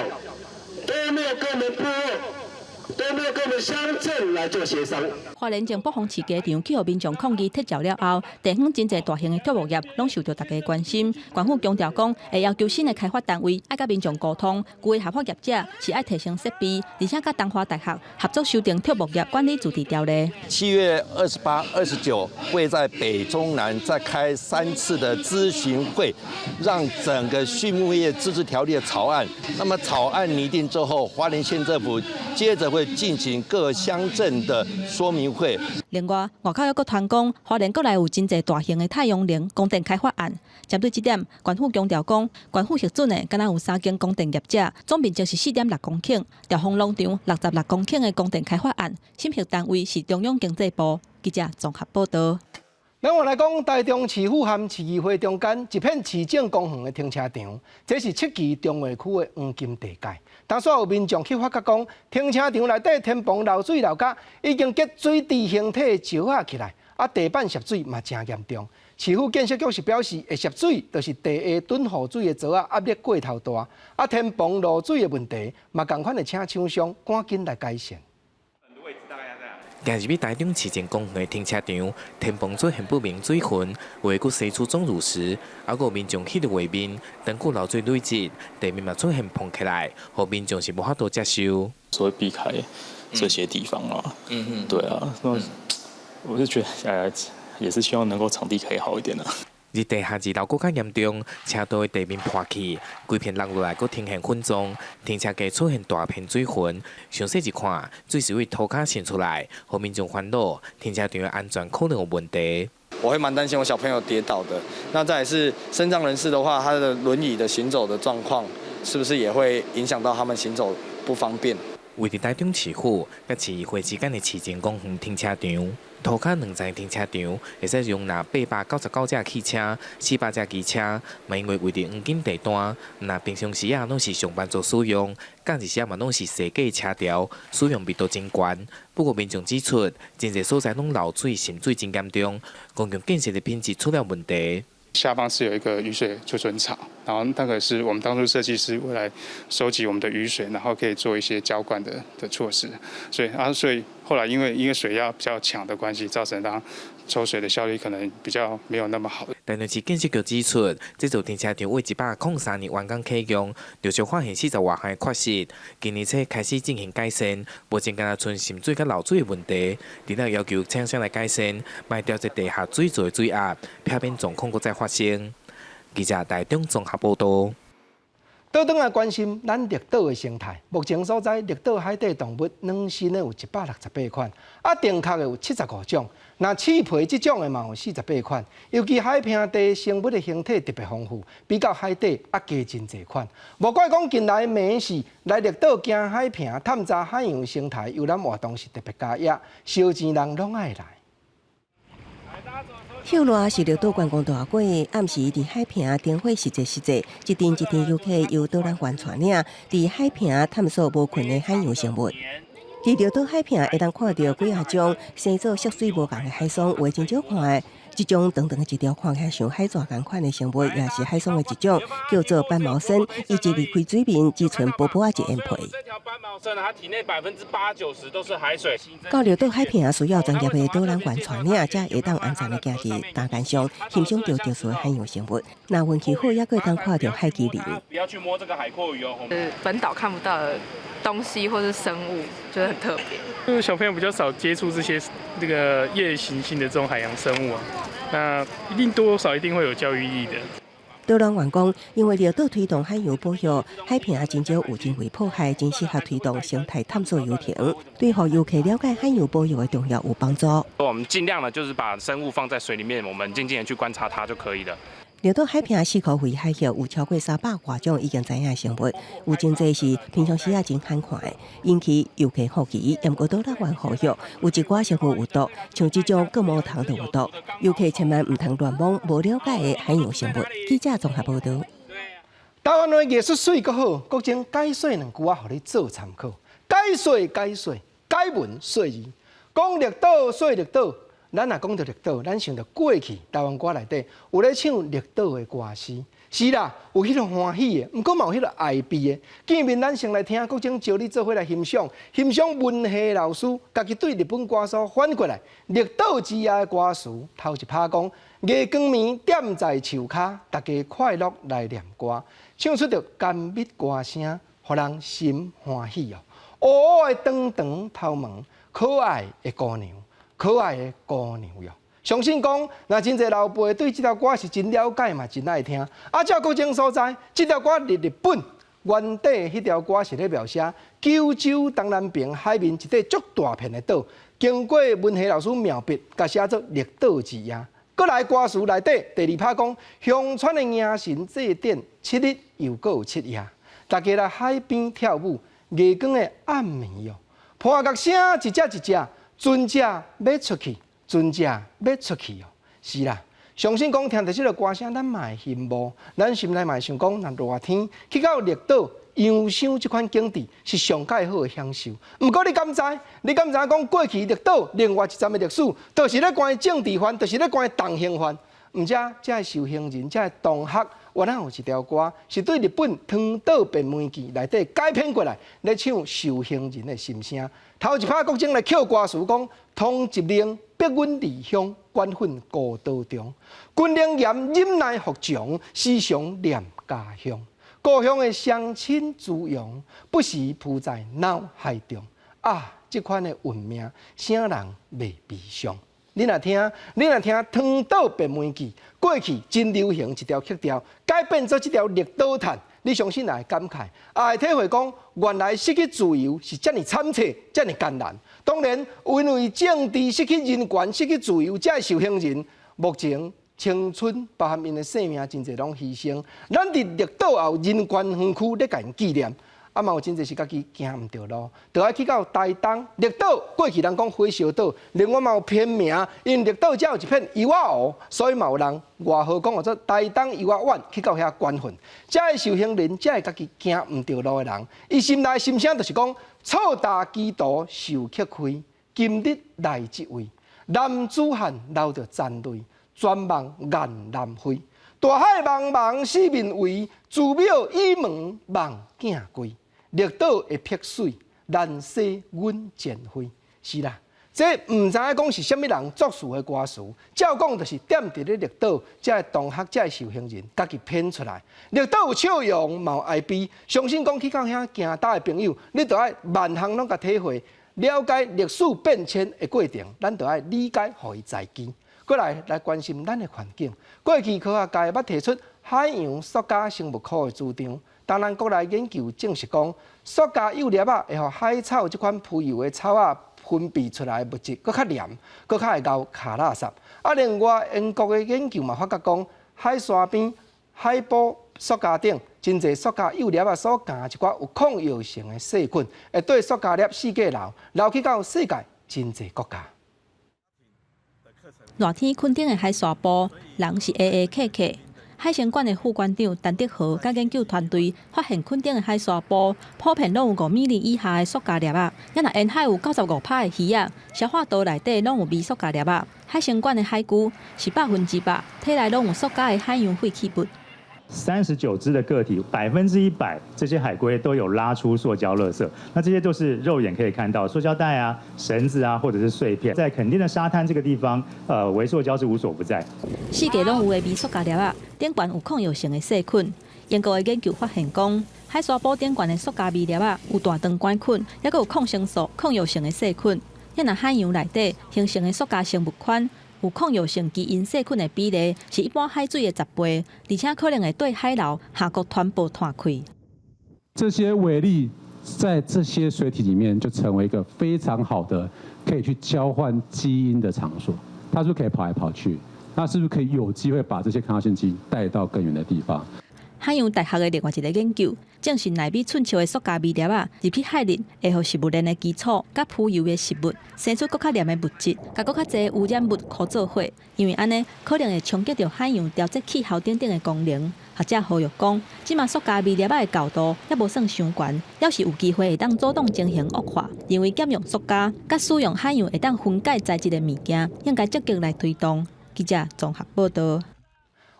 S20: 都沒有跟我們部落，都沒有跟我們鄉鎮來做協商。
S5: 花蓮前北豐飼雞場去予民眾抗議撤照了後，地方真濟大型的畜牧業攏受著大家關心。縣府強調講，會要求新的開發單位愛佮民眾溝通，舊的合法業者是愛提升設備，而且佮東華大學合作修訂畜牧業管理自治條例。
S21: 7月28、29會在北中南再開3次的諮詢會，讓整個畜牧業自治條例的草案，那麼草案擬定之後，花蓮縣政府接着會進行各鄉鎮的說明會。
S5: 另外，外口猶閣傳講，花蓮國內有真濟大型的太陽能光電開發案。針對這點，縣府強調講，縣府核准的敢若有三間光電業者，總面積是4.6公頃，兆豐農場66公頃的光電開發案，審核單位是中央經濟部。記者綜合報道。
S1: 咱換來講，台中市府和市議會中間一片市政公園的停車場，這是七期重劃區的黃金地界。當煞有民眾去發覺講，停車場內底天棚漏水漏甲已經結水池形體的石仔起來，啊地板滲水嘛誠嚴重。市府建設局是表示，會滲水就是地下囤雨水的槽仔壓力過頭大，啊天棚漏水的問題嘛仝款會請廠商趕緊來改善。
S24: 行入去台中市政公園的停車場，天棚出現不明水痕，有的閣生出鐘乳石，猶閣有民眾彼個畫面，長久漏水累積，地面嘛出現膨起來，予民眾是無法度接受。
S25: 所以避開這些地方啊，對啊，那我就覺得，哎，也是希望能夠場地可以好一點啊。
S24: 佇地下二樓閣較嚴重，車道的地面破去，規片落落來閣呈現粉狀，停車格出現大片水痕。詳細一看，水是對塗跤滲出來，予民眾煩惱，停車場的安全可能有問題。
S26: 我會蠻擔心我小朋友跌倒的。那再來是身障人士的話，他的輪椅的行走的狀況，是不是也會影響到他們行走不方便？
S24: 位佇台中市府佮市議會之間的市政公園停車場，塗跤兩層停車場會使容納899架汽車、400架機車，嘛因為位佇黃金地段，毋但平常時啊攏是上班族使用，假日時嘛攏是踅街車潮，使用密度真懸。不過民眾指出，真濟所在攏漏水、滲水真嚴重，公共建設的品質出了問題。
S27: 下方是有一個雨水儲存槽，然後那個是我們當初設計師為來收集我們的雨水，然後可以做一些澆灌的措施。所以後來因為水壓比較強的關係，造成它抽水的效率可能比較沒有那麼好。
S24: 台中市建設局指出，這座停車場為103年完工啟用，陸續發現40外項的缺失，今年初開始進行改善，目前敢若賰滲水佮漏水的問題，除了要求廠商來改善，嘛調節地下水槽的水壓，避免狀況閣再發生。記者台中綜合報道。
S1: 倒轉來關心咱綠島的生態。目前所在綠島海底動物軟身的有168款，啊，定殼的有75種，若刺皮這種的嘛有48款。尤其海平地生物的形體特別豐富，比較海底猶加真濟款。無怪講近來暝時來綠島行海平探查海洋生態遊覽活動是特別加熱，燒錢人攏愛來。
S3: 歇熱是綠島觀光大會，暗時佇海坪燈火實際實際，一陣一陣遊客由導覽員帶領，佇海坪探索無睏的海洋生物。佇綠島海坪會當看著幾仔種生做色水無仝的海桑，有的真少看。這種長長的一條看起來像海蛇仝款的生物，也是海桑的一種，叫做斑毛參。伊一離開水面，只賰薄薄仔一層皮。
S4: 這條斑毛參，它體內80%-90%都是海水。
S3: 到綠島海坪需要專業的導覽員帶領，才會當安全的行佇礁岩上，欣賞著特殊的海洋生物。若運氣好，猶閣會當看著海麒麟。
S4: 不要去摸這個海蛞蝓哦。
S7: 本島看不到的東西或是生物，就是很特別。
S8: 因為小朋友比較少接觸這些這個夜行性的這種海洋生物啊，那一定多少一定會有教育意義的。
S3: 導覽員講，因為綠島推動海洋保育，海坪真少有人為破壞，真適合推動生態探索遊程，對予遊客了解海洋保育的重要有幫助。
S4: 我們盡量呢，就是把生物放在水裡面，我們靜靜的去觀察它就可以了。
S3: 綠島海坪四箍圍海域有超過300外種已經知影的生物，有真濟是平常時也真罕看的，引起遊客好奇。毋過導覽員呼籲，有一寡生物有毒，像這種角毛蟲就有毒，遊客千萬毋通亂摸無了解的海洋生物。記者綜合報導。
S1: 台灣話藝術媠閣好，國情解說兩句仔，予你做參考。解說解說，解文說字，講綠島說綠島。咱若講著綠島，咱想著過去台灣歌內底有咧唱綠島的歌詞，是啦，有彼個歡喜的，毋過嘛有彼個哀悲的。見面咱先來聽國情招你做伙來欣賞，欣賞文夏老師家己對日本歌手翻過來《綠島之夜》的歌詞，頭一拍講月光暝踮在樹跤，大家快樂來念歌，唱出著甘蜜歌聲，予人心歡喜哦。烏烏的長長頭毛，可愛的姑娘。可愛的姑娘喲，相信講，若真濟老輩對這條歌是真了解嘛，真愛聽。啊，照國情所在，這條歌佇日本原底彼條歌是咧描寫九州東南邊海面一塊足大片的島，經過文夏老師妙筆，共寫做綠島之夜。閣來歌詞內底第二拍講，鄉村的迎神祭典7日又閣有7夜，大家來海邊跳舞，月光的暗暝喲，破角聲一隻一隻。船隻欲出去，船隻欲出去哦，是啦。相信講聽著這个歌聲，咱嘛會羨慕，咱心內嘛會想講，若熱天去到綠島遊賞這款景致是上蓋好的享受。毋過你敢知？你敢知影講過去綠島另外一站的歷史，就是咧關政治犯，就是咧關重刑犯。毋遮這个受刑人，這个同學，原來有一條歌是對日本湯島變媒記內底改編過來，咧唱受刑人的心聲。頭一拍國情來抾歌詞講，通緝令逼阮離鄉，關困孤島中，軍令嚴忍耐服從，時常念家鄉。故鄉的鄉親滋養，不時浮在腦海中。啊，這款的運命，啥人袂悲傷？你若聽，你若聽湯島變媒記，過去真流行一條曲調，改變做這條綠島嘆，你相信也會感慨，也會體會講，原來失去自由是遮爾慘切，遮爾艱難。當然，因為政治失去人權、失去自由，這个受刑人目前青春包含𪜶的性命，真濟攏犧牲。咱佇綠島也有人權園區咧共𪜶紀念。啊嘛有真濟是家己行毋著路，就愛去到台東綠島。過去人講火燒島，另外嘛有片名，因為綠島遮有一片柚仔湖，所以嘛有人外號講號做台東柚仔苑，去到遐觀訓。這个受刑人，這个家己行毋著路的人，伊心內心聲就是講：錯踏歧途受克虧，今日來這位男子漢流著殘淚，全望雁南飛。大海茫茫四面圍，寺廟倚門望囝歸。綠島的碧水，難洗阮前非。是啦，這毋知影講是啥物人作詞的歌詞，照講就是踮佇咧綠島，這个同學，這个受刑人，家己編出來。綠島有笑容，嘛有哀悲。相信講去到遐行搭的朋友，你著愛萬項攏共體會，了解歷史變遷的過程，咱著愛理解，予伊知記。閣來來關心咱的環境。過去科學界捌提出海洋塑膠生物庫的主張。當然，國內研究證實講，塑膠幼粒仔會予海草這款浮游的草仔分泌出來的物質閣較黏，閣較會𠢕跤垃圾。啊，另外英國的研究嘛發覺講，海沙邊、海埔、塑膠頂，真濟塑膠幼粒仔所含一寡有抗藥性的細菌，會綴塑膠粒四界流，流去到世界真濟國家。
S5: 熱天墾丁的海沙埔，人是挨挨客客。海生館的副館長陳德豪佮研究團隊發現，墾丁的海沙埔普遍攏有5米厘以下的塑膠粒仔，猶若沿海有95%的魚仔，消化道內底攏有微塑膠粒仔。海生館的海龜是100%體內攏有塑膠的海洋廢棄物。
S6: 39隻的個體，100%這些海龜都有拉出塑膠垃圾，那這些都是肉眼可以看到，塑膠袋啊、繩子啊，或者是碎片。在墾丁的沙灘這個地方，微塑膠是無所不在。
S5: 四界攏有的微塑膠粒仔，頂懸有抗藥性的細菌。英國的研究發現講，海沙埔頂懸的塑膠微粒仔有大腸桿菌，猶閣有抗生素、抗藥性的細菌。猶若海洋內底形成的塑膠生物圈，有抗藥性基因細菌的比例是一般海水的10倍，而且可能會對海流下國傳播湠開。
S9: 這些微粒在這些水體裡面就成為一個非常好的可以去交換基因的場所。它是不是可以跑來跑去？那是不是可以有機會把這些抗藥性基因帶到更遠的地方？
S5: 海洋大學的另外一個研究，證實納米寸尺的塑膠微粒仔入去海裡，會予食物鏈的基礎佮浮游的食物生出閣較黏的物質，共閣較濟污染物箍做伙。因為按呢，可能會衝擊著海洋調節氣候等等的功能。學者呼籲講，這馬塑膠微粒仔的厚度猶無算傷懸，猶是有機會會當阻擋情形惡化。認為減用塑膠，佮使用海洋會當分解材質的物件，應該積極來推動。記者綜合報道。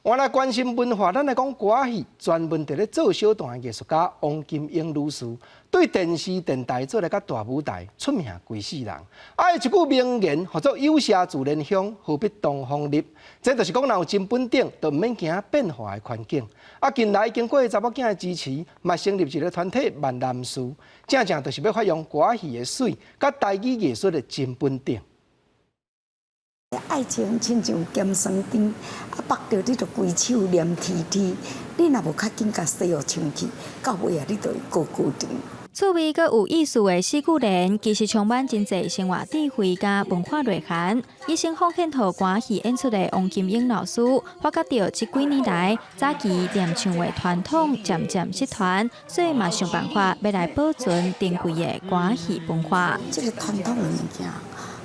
S1: 我來關心文化，咱來講歌仔戲，專門佇咧做小旦的藝術家王金英女士，對電視、電台做來佮大舞台出名規世人。啊，伊一句名言，號做有麝自然香，何必東風入？這就是講，若有真本領，就毋免驚變化的環境。啊，近來經過查某囝的支持，嘛成立一個團體萬南書，正正就是欲發揚歌仔戲的媠，佮台語藝術的真本領。
S10: 愛情親像鹹酸甜，啊，縛著你就規手黏黐黐。你若無較緊共洗予清氣，到尾啊，你就會糊糊甜。
S11: 趣味閣有意思的四句聯，其實充滿真濟生活智慧佮文化內涵。一生奉獻予歌戲演出的王金英老師，發覺著這幾年來早期念唱的傳統漸漸失傳，所以嘛想辦法欲來保存珍貴的歌戲文化。
S10: 這個傳統的物件，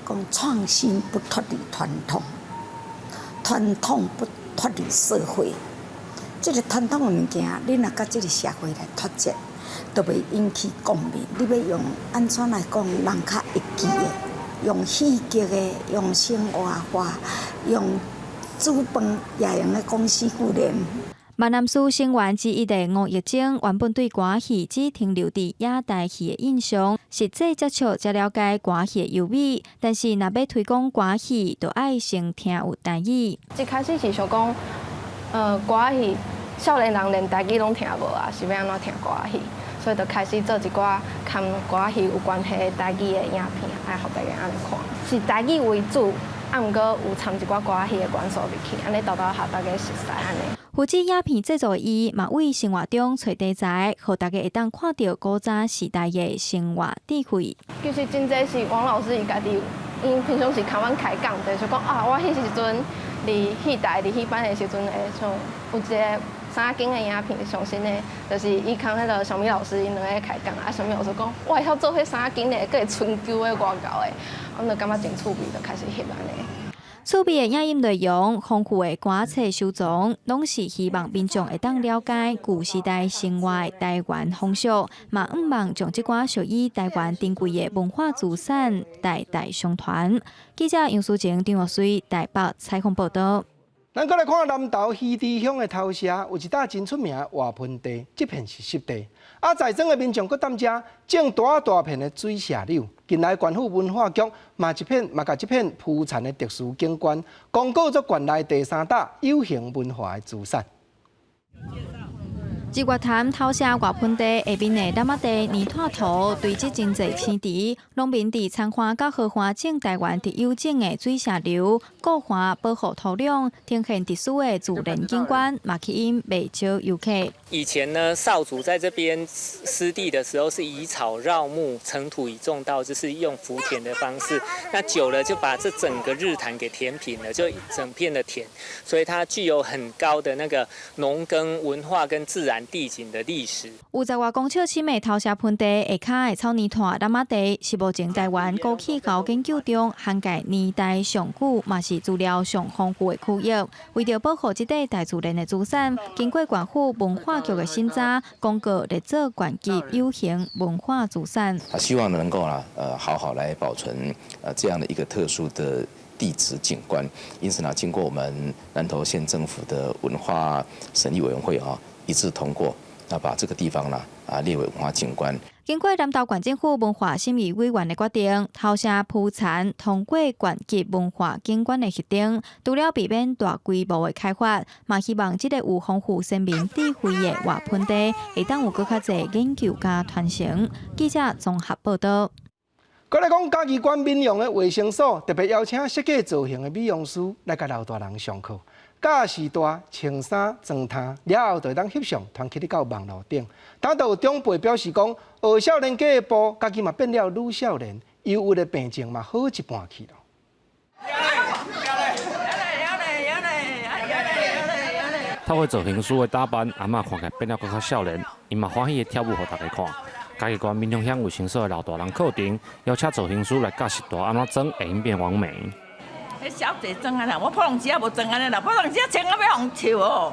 S10: 講創新不脫離傳統，傳統不脫離社會。這個傳統的物件，你若佮這個社會來脫節，就袂引起共鳴。你欲用按怎來講，人較會記的，用戲劇的，用生活化，用煮飯也會用得講四句聯。
S11: 萬南書成員之一的吳玉晶，原本對歌戲只停留佇野台戲的印象，實際接觸才了解歌戲的優美。但是若欲推廣歌戲，就愛先聽有台語。
S7: 一開始是想講，歌戲少年人連台語攏聽無啊，是欲按怎聽歌戲？所以就開始做一寡佮歌戲有關係的台語的影片，愛予大家按呢看，是台語為主，啊，毋過有摻一寡歌戲的元素入去，按呢沓沓予大家熟似按呢。
S11: 負責影片製作的伊，嘛為生活中揣題材，予大家會當看著古早時代的生活智慧。
S7: 其實真濟是王老師伊家己，𪜶平常時共阮開講，就是講啊，我彼時陣佇戲台佇戲班的時陣，會像有一個三間的影片上新的，就是伊共彼个小米老師𪜶兩个開講，啊，小米老師講，我會曉做彼三間的，閣會春秋的外厚的，阮就感覺真趣味，就開始翕按呢。
S11: 趣味的影音內容、豐富的歌冊收藏，攏是希望民眾會當了解舊時代生活的台灣風俗，嘛向望將這寡屬於台灣珍貴的文化資產代代相傳。記者楊淑晴、張玉水台北採訪報導。
S1: 咱閣來看南投魚池鄉的頭社，有一搭真出名的活盆地，這片是濕地。啊，在莊的民眾閣踮遮種大大片的水石榴。近來縣府文化局嘛一片嘛共這片浮田的特殊景觀，公告做縣內第三大有形文化的資產。
S11: 日月潭頭社外盆地下面的湳仔地泥炭塗堆積真濟青池，農民佇田岸佮河岸種台灣特有種的水石榴，固化保護土壤，呈現特殊的自然景觀，嘛吸引袂少遊客。
S12: 以前呢，邵族在這邊濕地的時候，是以草繞木，成土以種稻，就是用福田的方式。那久了就把這整個日潭給填平了，就一整片的田，所以它具有很高的那個農耕文化跟自然地景的歷史。
S11: 有十外公尺深的頭社盆地下跤的草泥炭湳仔地，是目前台灣古氣候研究中涵蓋年代上久，嘛是資料上豐富的區域。為著保護這塊大自然的資產，經過縣府文化局的審查，公告列做縣級有形文化資產。
S13: 啊，希望能夠啊，好好來保存這樣的一個特殊的地質景觀。因此呢，經過我們南投縣政府的文化審議委員會啊，一致通過，那把這個地方呢列為文化景觀。
S11: 經過南投縣政府文化審議委員的決定，頭社浮田通過縣級文化景觀的核定，除了避免大規模的開發，嘛希望這個有豐富先民智慧的外盆地，會當有閣較濟研究佮傳承。記者綜合報導。
S1: 閣來講，嘉義縣民用的衛生所特別邀請設計造型的美容師來共老大人上課，教序大穿衫妝頭了後，就會當翕相傳去到網路頂。當就有長輩表示講，學少年家的步，家己嘛變了愈少年，憂鬱的病症嘛好一半去囉。
S4: 透過造型師的打扮，阿嬤看起來變了閣較少年，伊嘛歡喜的跳舞予大家看。嘉義縣民雄鄉衛生所的老大人課程，邀請造型師來教序大按怎妝會用變完美。
S14: 彼小姐妝啊啦，我普通時仔無妝按呢啦，普通時仔穿啊欲予人笑哦，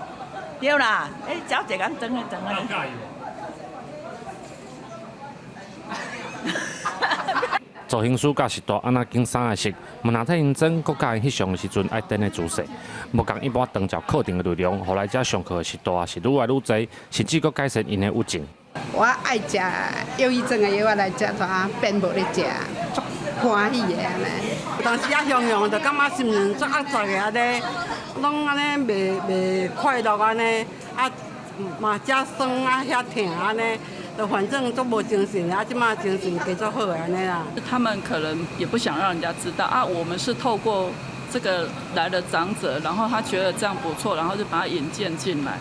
S14: 對啦，彼小姐敢妝啊妝啊。
S4: 造型師教序大按怎揀衫的色，毋但替𪜶妝，閣教𪜶翕相的時陣愛踮的姿勢。無仝一般長照課程的內容，予來遮上課的序大是愈來愈濟，甚至閣改善𪜶的鬱症。
S15: 我愛食憂鬱症的藥，我來食，就啊變無咧食，足歡喜的按呢。
S16: 有當時啊，雄雄就感覺心情足壓抑的按呢，攏按呢袂袂快樂按呢，啊嘛遮酸啊遐疼按呢，就反正足無精神，啊這馬精神加足好的按呢啦。
S22: 他們可能也不想讓人家知道啊，我們是透過這個來的長者，然後他覺得這樣不錯，然後就把他引薦進來。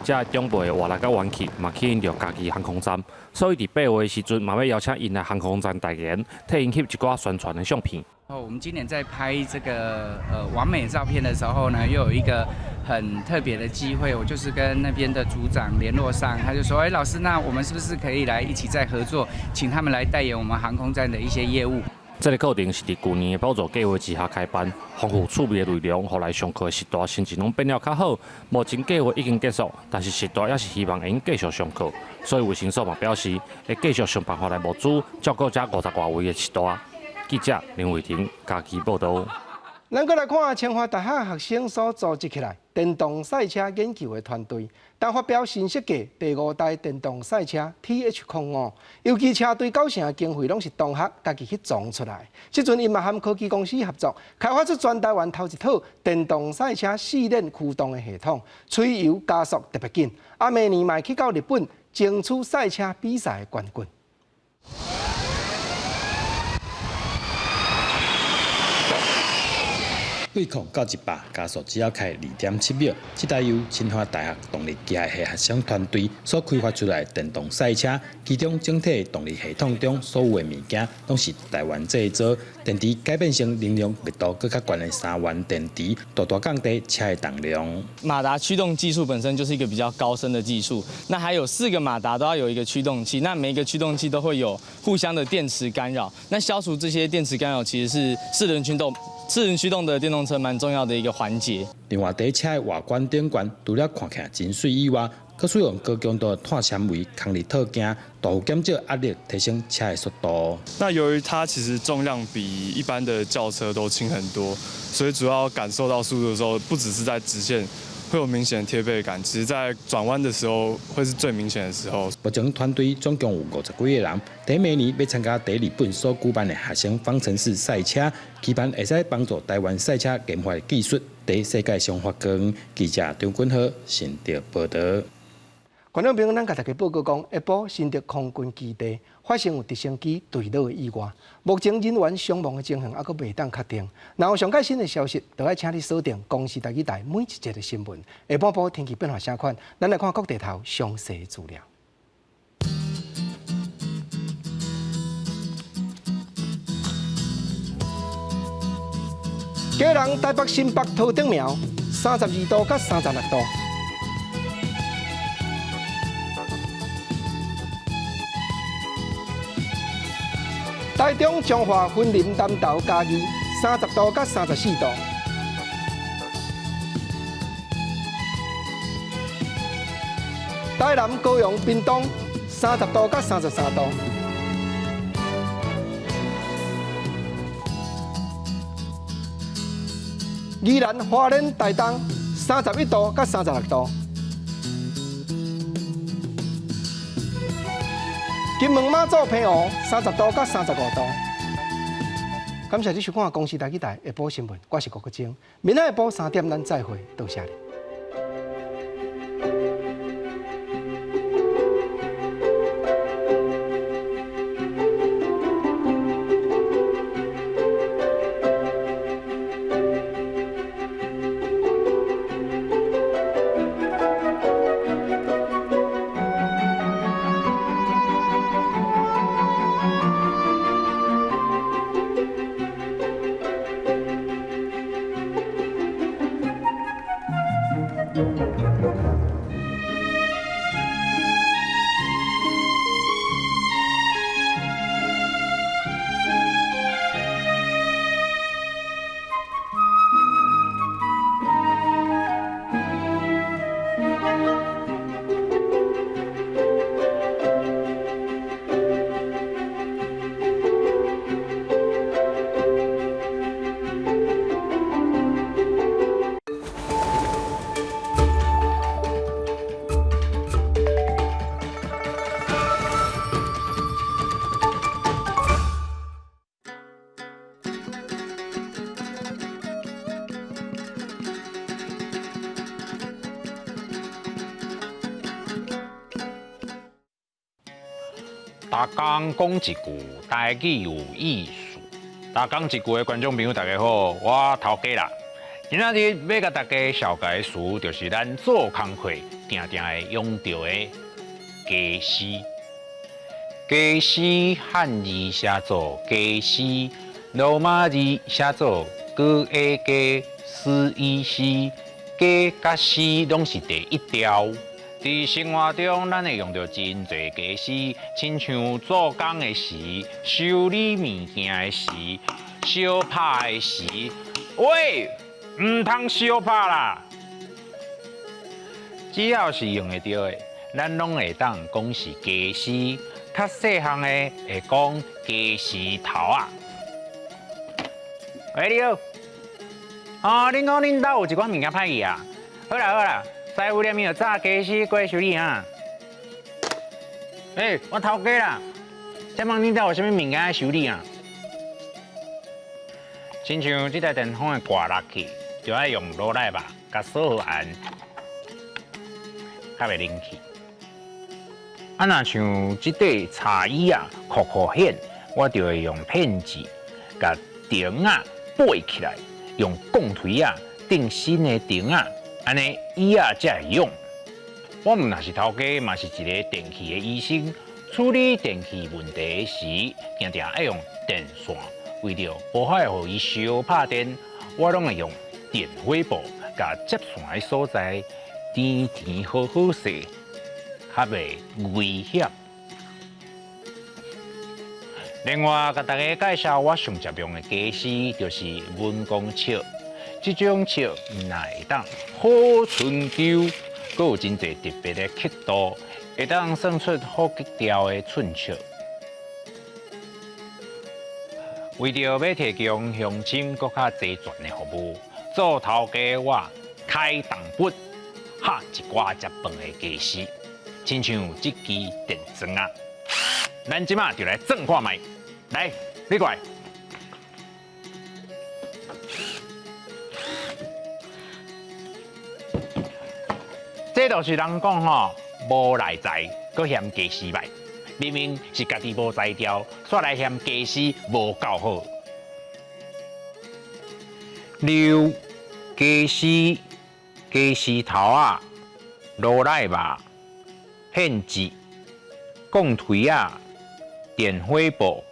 S4: 這長輩的活力佮元氣嘛，吸引著嘉義航空站，所以佇8月的時陣嘛欲邀請𪜶來航空站代言，替𪜶翕一寡宣傳的相片。
S23: 我們今年在拍這個網美照片的時候呢，又有一個很特別的機會，我就是跟那邊的組長聯絡上，他就說：哎，老師，那我們是不是可以來一起再合作，請他們來代言我們航空站的一些業務？
S4: 這个課程是佇舊年的補助計畫之下開辦，豐富趣味的內容，予來上課的序大心情攏變了較好。目前計畫已經結束，但是序大猶是希望會用繼續上課，所以衛生所嘛表示會繼續想辦法來募資，照顧這50外位的序大。記者林偉婷嘉義報導。
S1: 咱閣來看清華大學學生所組織起來電動賽車研究的團隊，當發表新設計第五代電動賽車 TH05，尤其車隊九成的經費攏是同學家己去籌出來。這陣𪜶嘛和科技公司合作，開發出全台灣頭一套電動賽車試練驅動的系統，催油加速特別緊。啊，明年嘛會去到日本爭取賽車比賽的冠軍。
S28: 對0到100加速只要開2.7秒。這台由清華大學動力機械系學生團隊所開發出來的電動賽車，其中整體動力系統中所有的物件攏是台灣製造，電池改變成能量密度閣較懸的三元電池，大大降低車的重量。
S29: 馬達驅動技術本身就是一個比較高深的技術，那還有4個馬達都要有一個驅動器，那每一個驅動器都會有互相的電池干擾，那消除這些電池干擾其實是四輪驅動的電動車蠻重要的一個環節。
S28: 另外，佇車的外觀頂懸，除了看起來真媠以外，閣使用高強度的碳纖維空力套件，大幅減少壓力，提升車的速度。
S30: 那由於它其實重量比一般的轎車都輕很多，所以主要感受到速度的時候，不只是在直線會有明顯的貼背感，其實在轉彎的時候會是最明顯的時候。
S28: 目前團隊總共有50幾個人，佇明年欲參加佇日本所舉辦的學生方程式賽車，期盼會使幫助台灣賽車研發的技術佇世界上發光。記者張君豪新竹報導。
S1: 觀眾朋友，咱共大家報告講，下晡新竹空軍基地發生有直升機墜落的意外，目前人員傷亡的情形猶閣未當確定。若有上蓋新的消息，就愛請你鎖定公視台語台每一節的新聞。下半晡天氣變化啥款，咱來看各地頭詳細資料。基隆、台北、新北、桃竹苗，32度佮36度。台中、彰化、雲林、南投、嘉義，30度佮34度。台南、高雄、屏東，30度佮33度。宜蘭、花蓮、台東，31度佮36度。金門、馬祖、澎湖，30度佮35度。感謝你收看《公視台語台》下晡新聞，我是郭國晶。明仔下晡3點，咱再會，多謝你。
S2: 逐工講一句台語有意思。逐工一句的觀眾朋友，大家好，我頭家啦。今仔日欲共大家紹介的詞，就是咱做工課定定會用著的家私。家私漢字寫做家私，羅馬字寫做 G A 家 S E C，家佮私攏是佇一條。佇生活中，咱會用著真濟家私，親像做工的時、修理物件的時、相拍的時。喂，毋通相拍啦！只要是用會著的，咱攏會當講是家私。較細項的會講家私頭仔。喂，你好。哦，恁講恁兜有一寡物件歹去啊？好啦好啦。師傅連伊就早家私過來修理啊！欸，我頭家啦，請問恁兜有啥物物件愛修理啊？親像這台電風的掛落去，就愛用螺螺吧，共鎖好按，較袂冷去。啊，若像這塊茶椅啊，箍箍顯，我就會用片子共釘仔掰起來，用鋼錘仔釘新的釘仔。按呢椅仔才會用。我毋但是頭家，嘛是一个電器的醫生。處理電器問題時，定定愛用電線。為著無法予伊相拍電，我攏會用電火布共接線的所在甜甜好好勢，較袂危險。另外，共大家介紹我上常用的家私，就是文工尺。這種尺毋但會當好春秋，閣有真濟特別的刻度，會當算出好格調的寸尺。為著欲提供鄉親閣較齊全的服務，做頭家我開重本，下一寡食飯的家私，親像這支電鑽仔。咱這馬就來鑽看覓，來，你過來。這就是人講吼，無內在，閣嫌家私䆀。明明是家己無才調，煞來嫌家私無夠好。溜家私、家私頭仔、羅內肉、獻祭、鋼槌仔、電火布、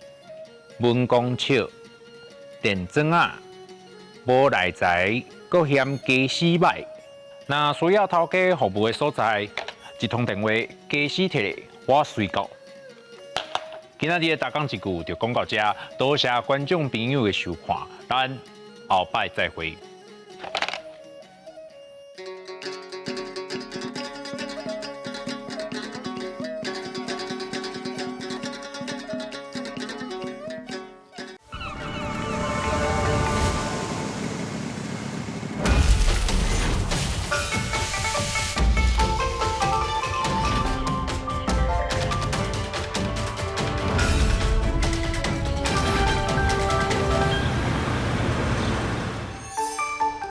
S2: 文公尺、電鑽仔，無內在，閣嫌家私䆀。若需要頭家服務的所在，一通電話，家私提來，我隨到。今仔日的逐工一句就講到這，多謝觀眾朋友的收看，咱後擺再會。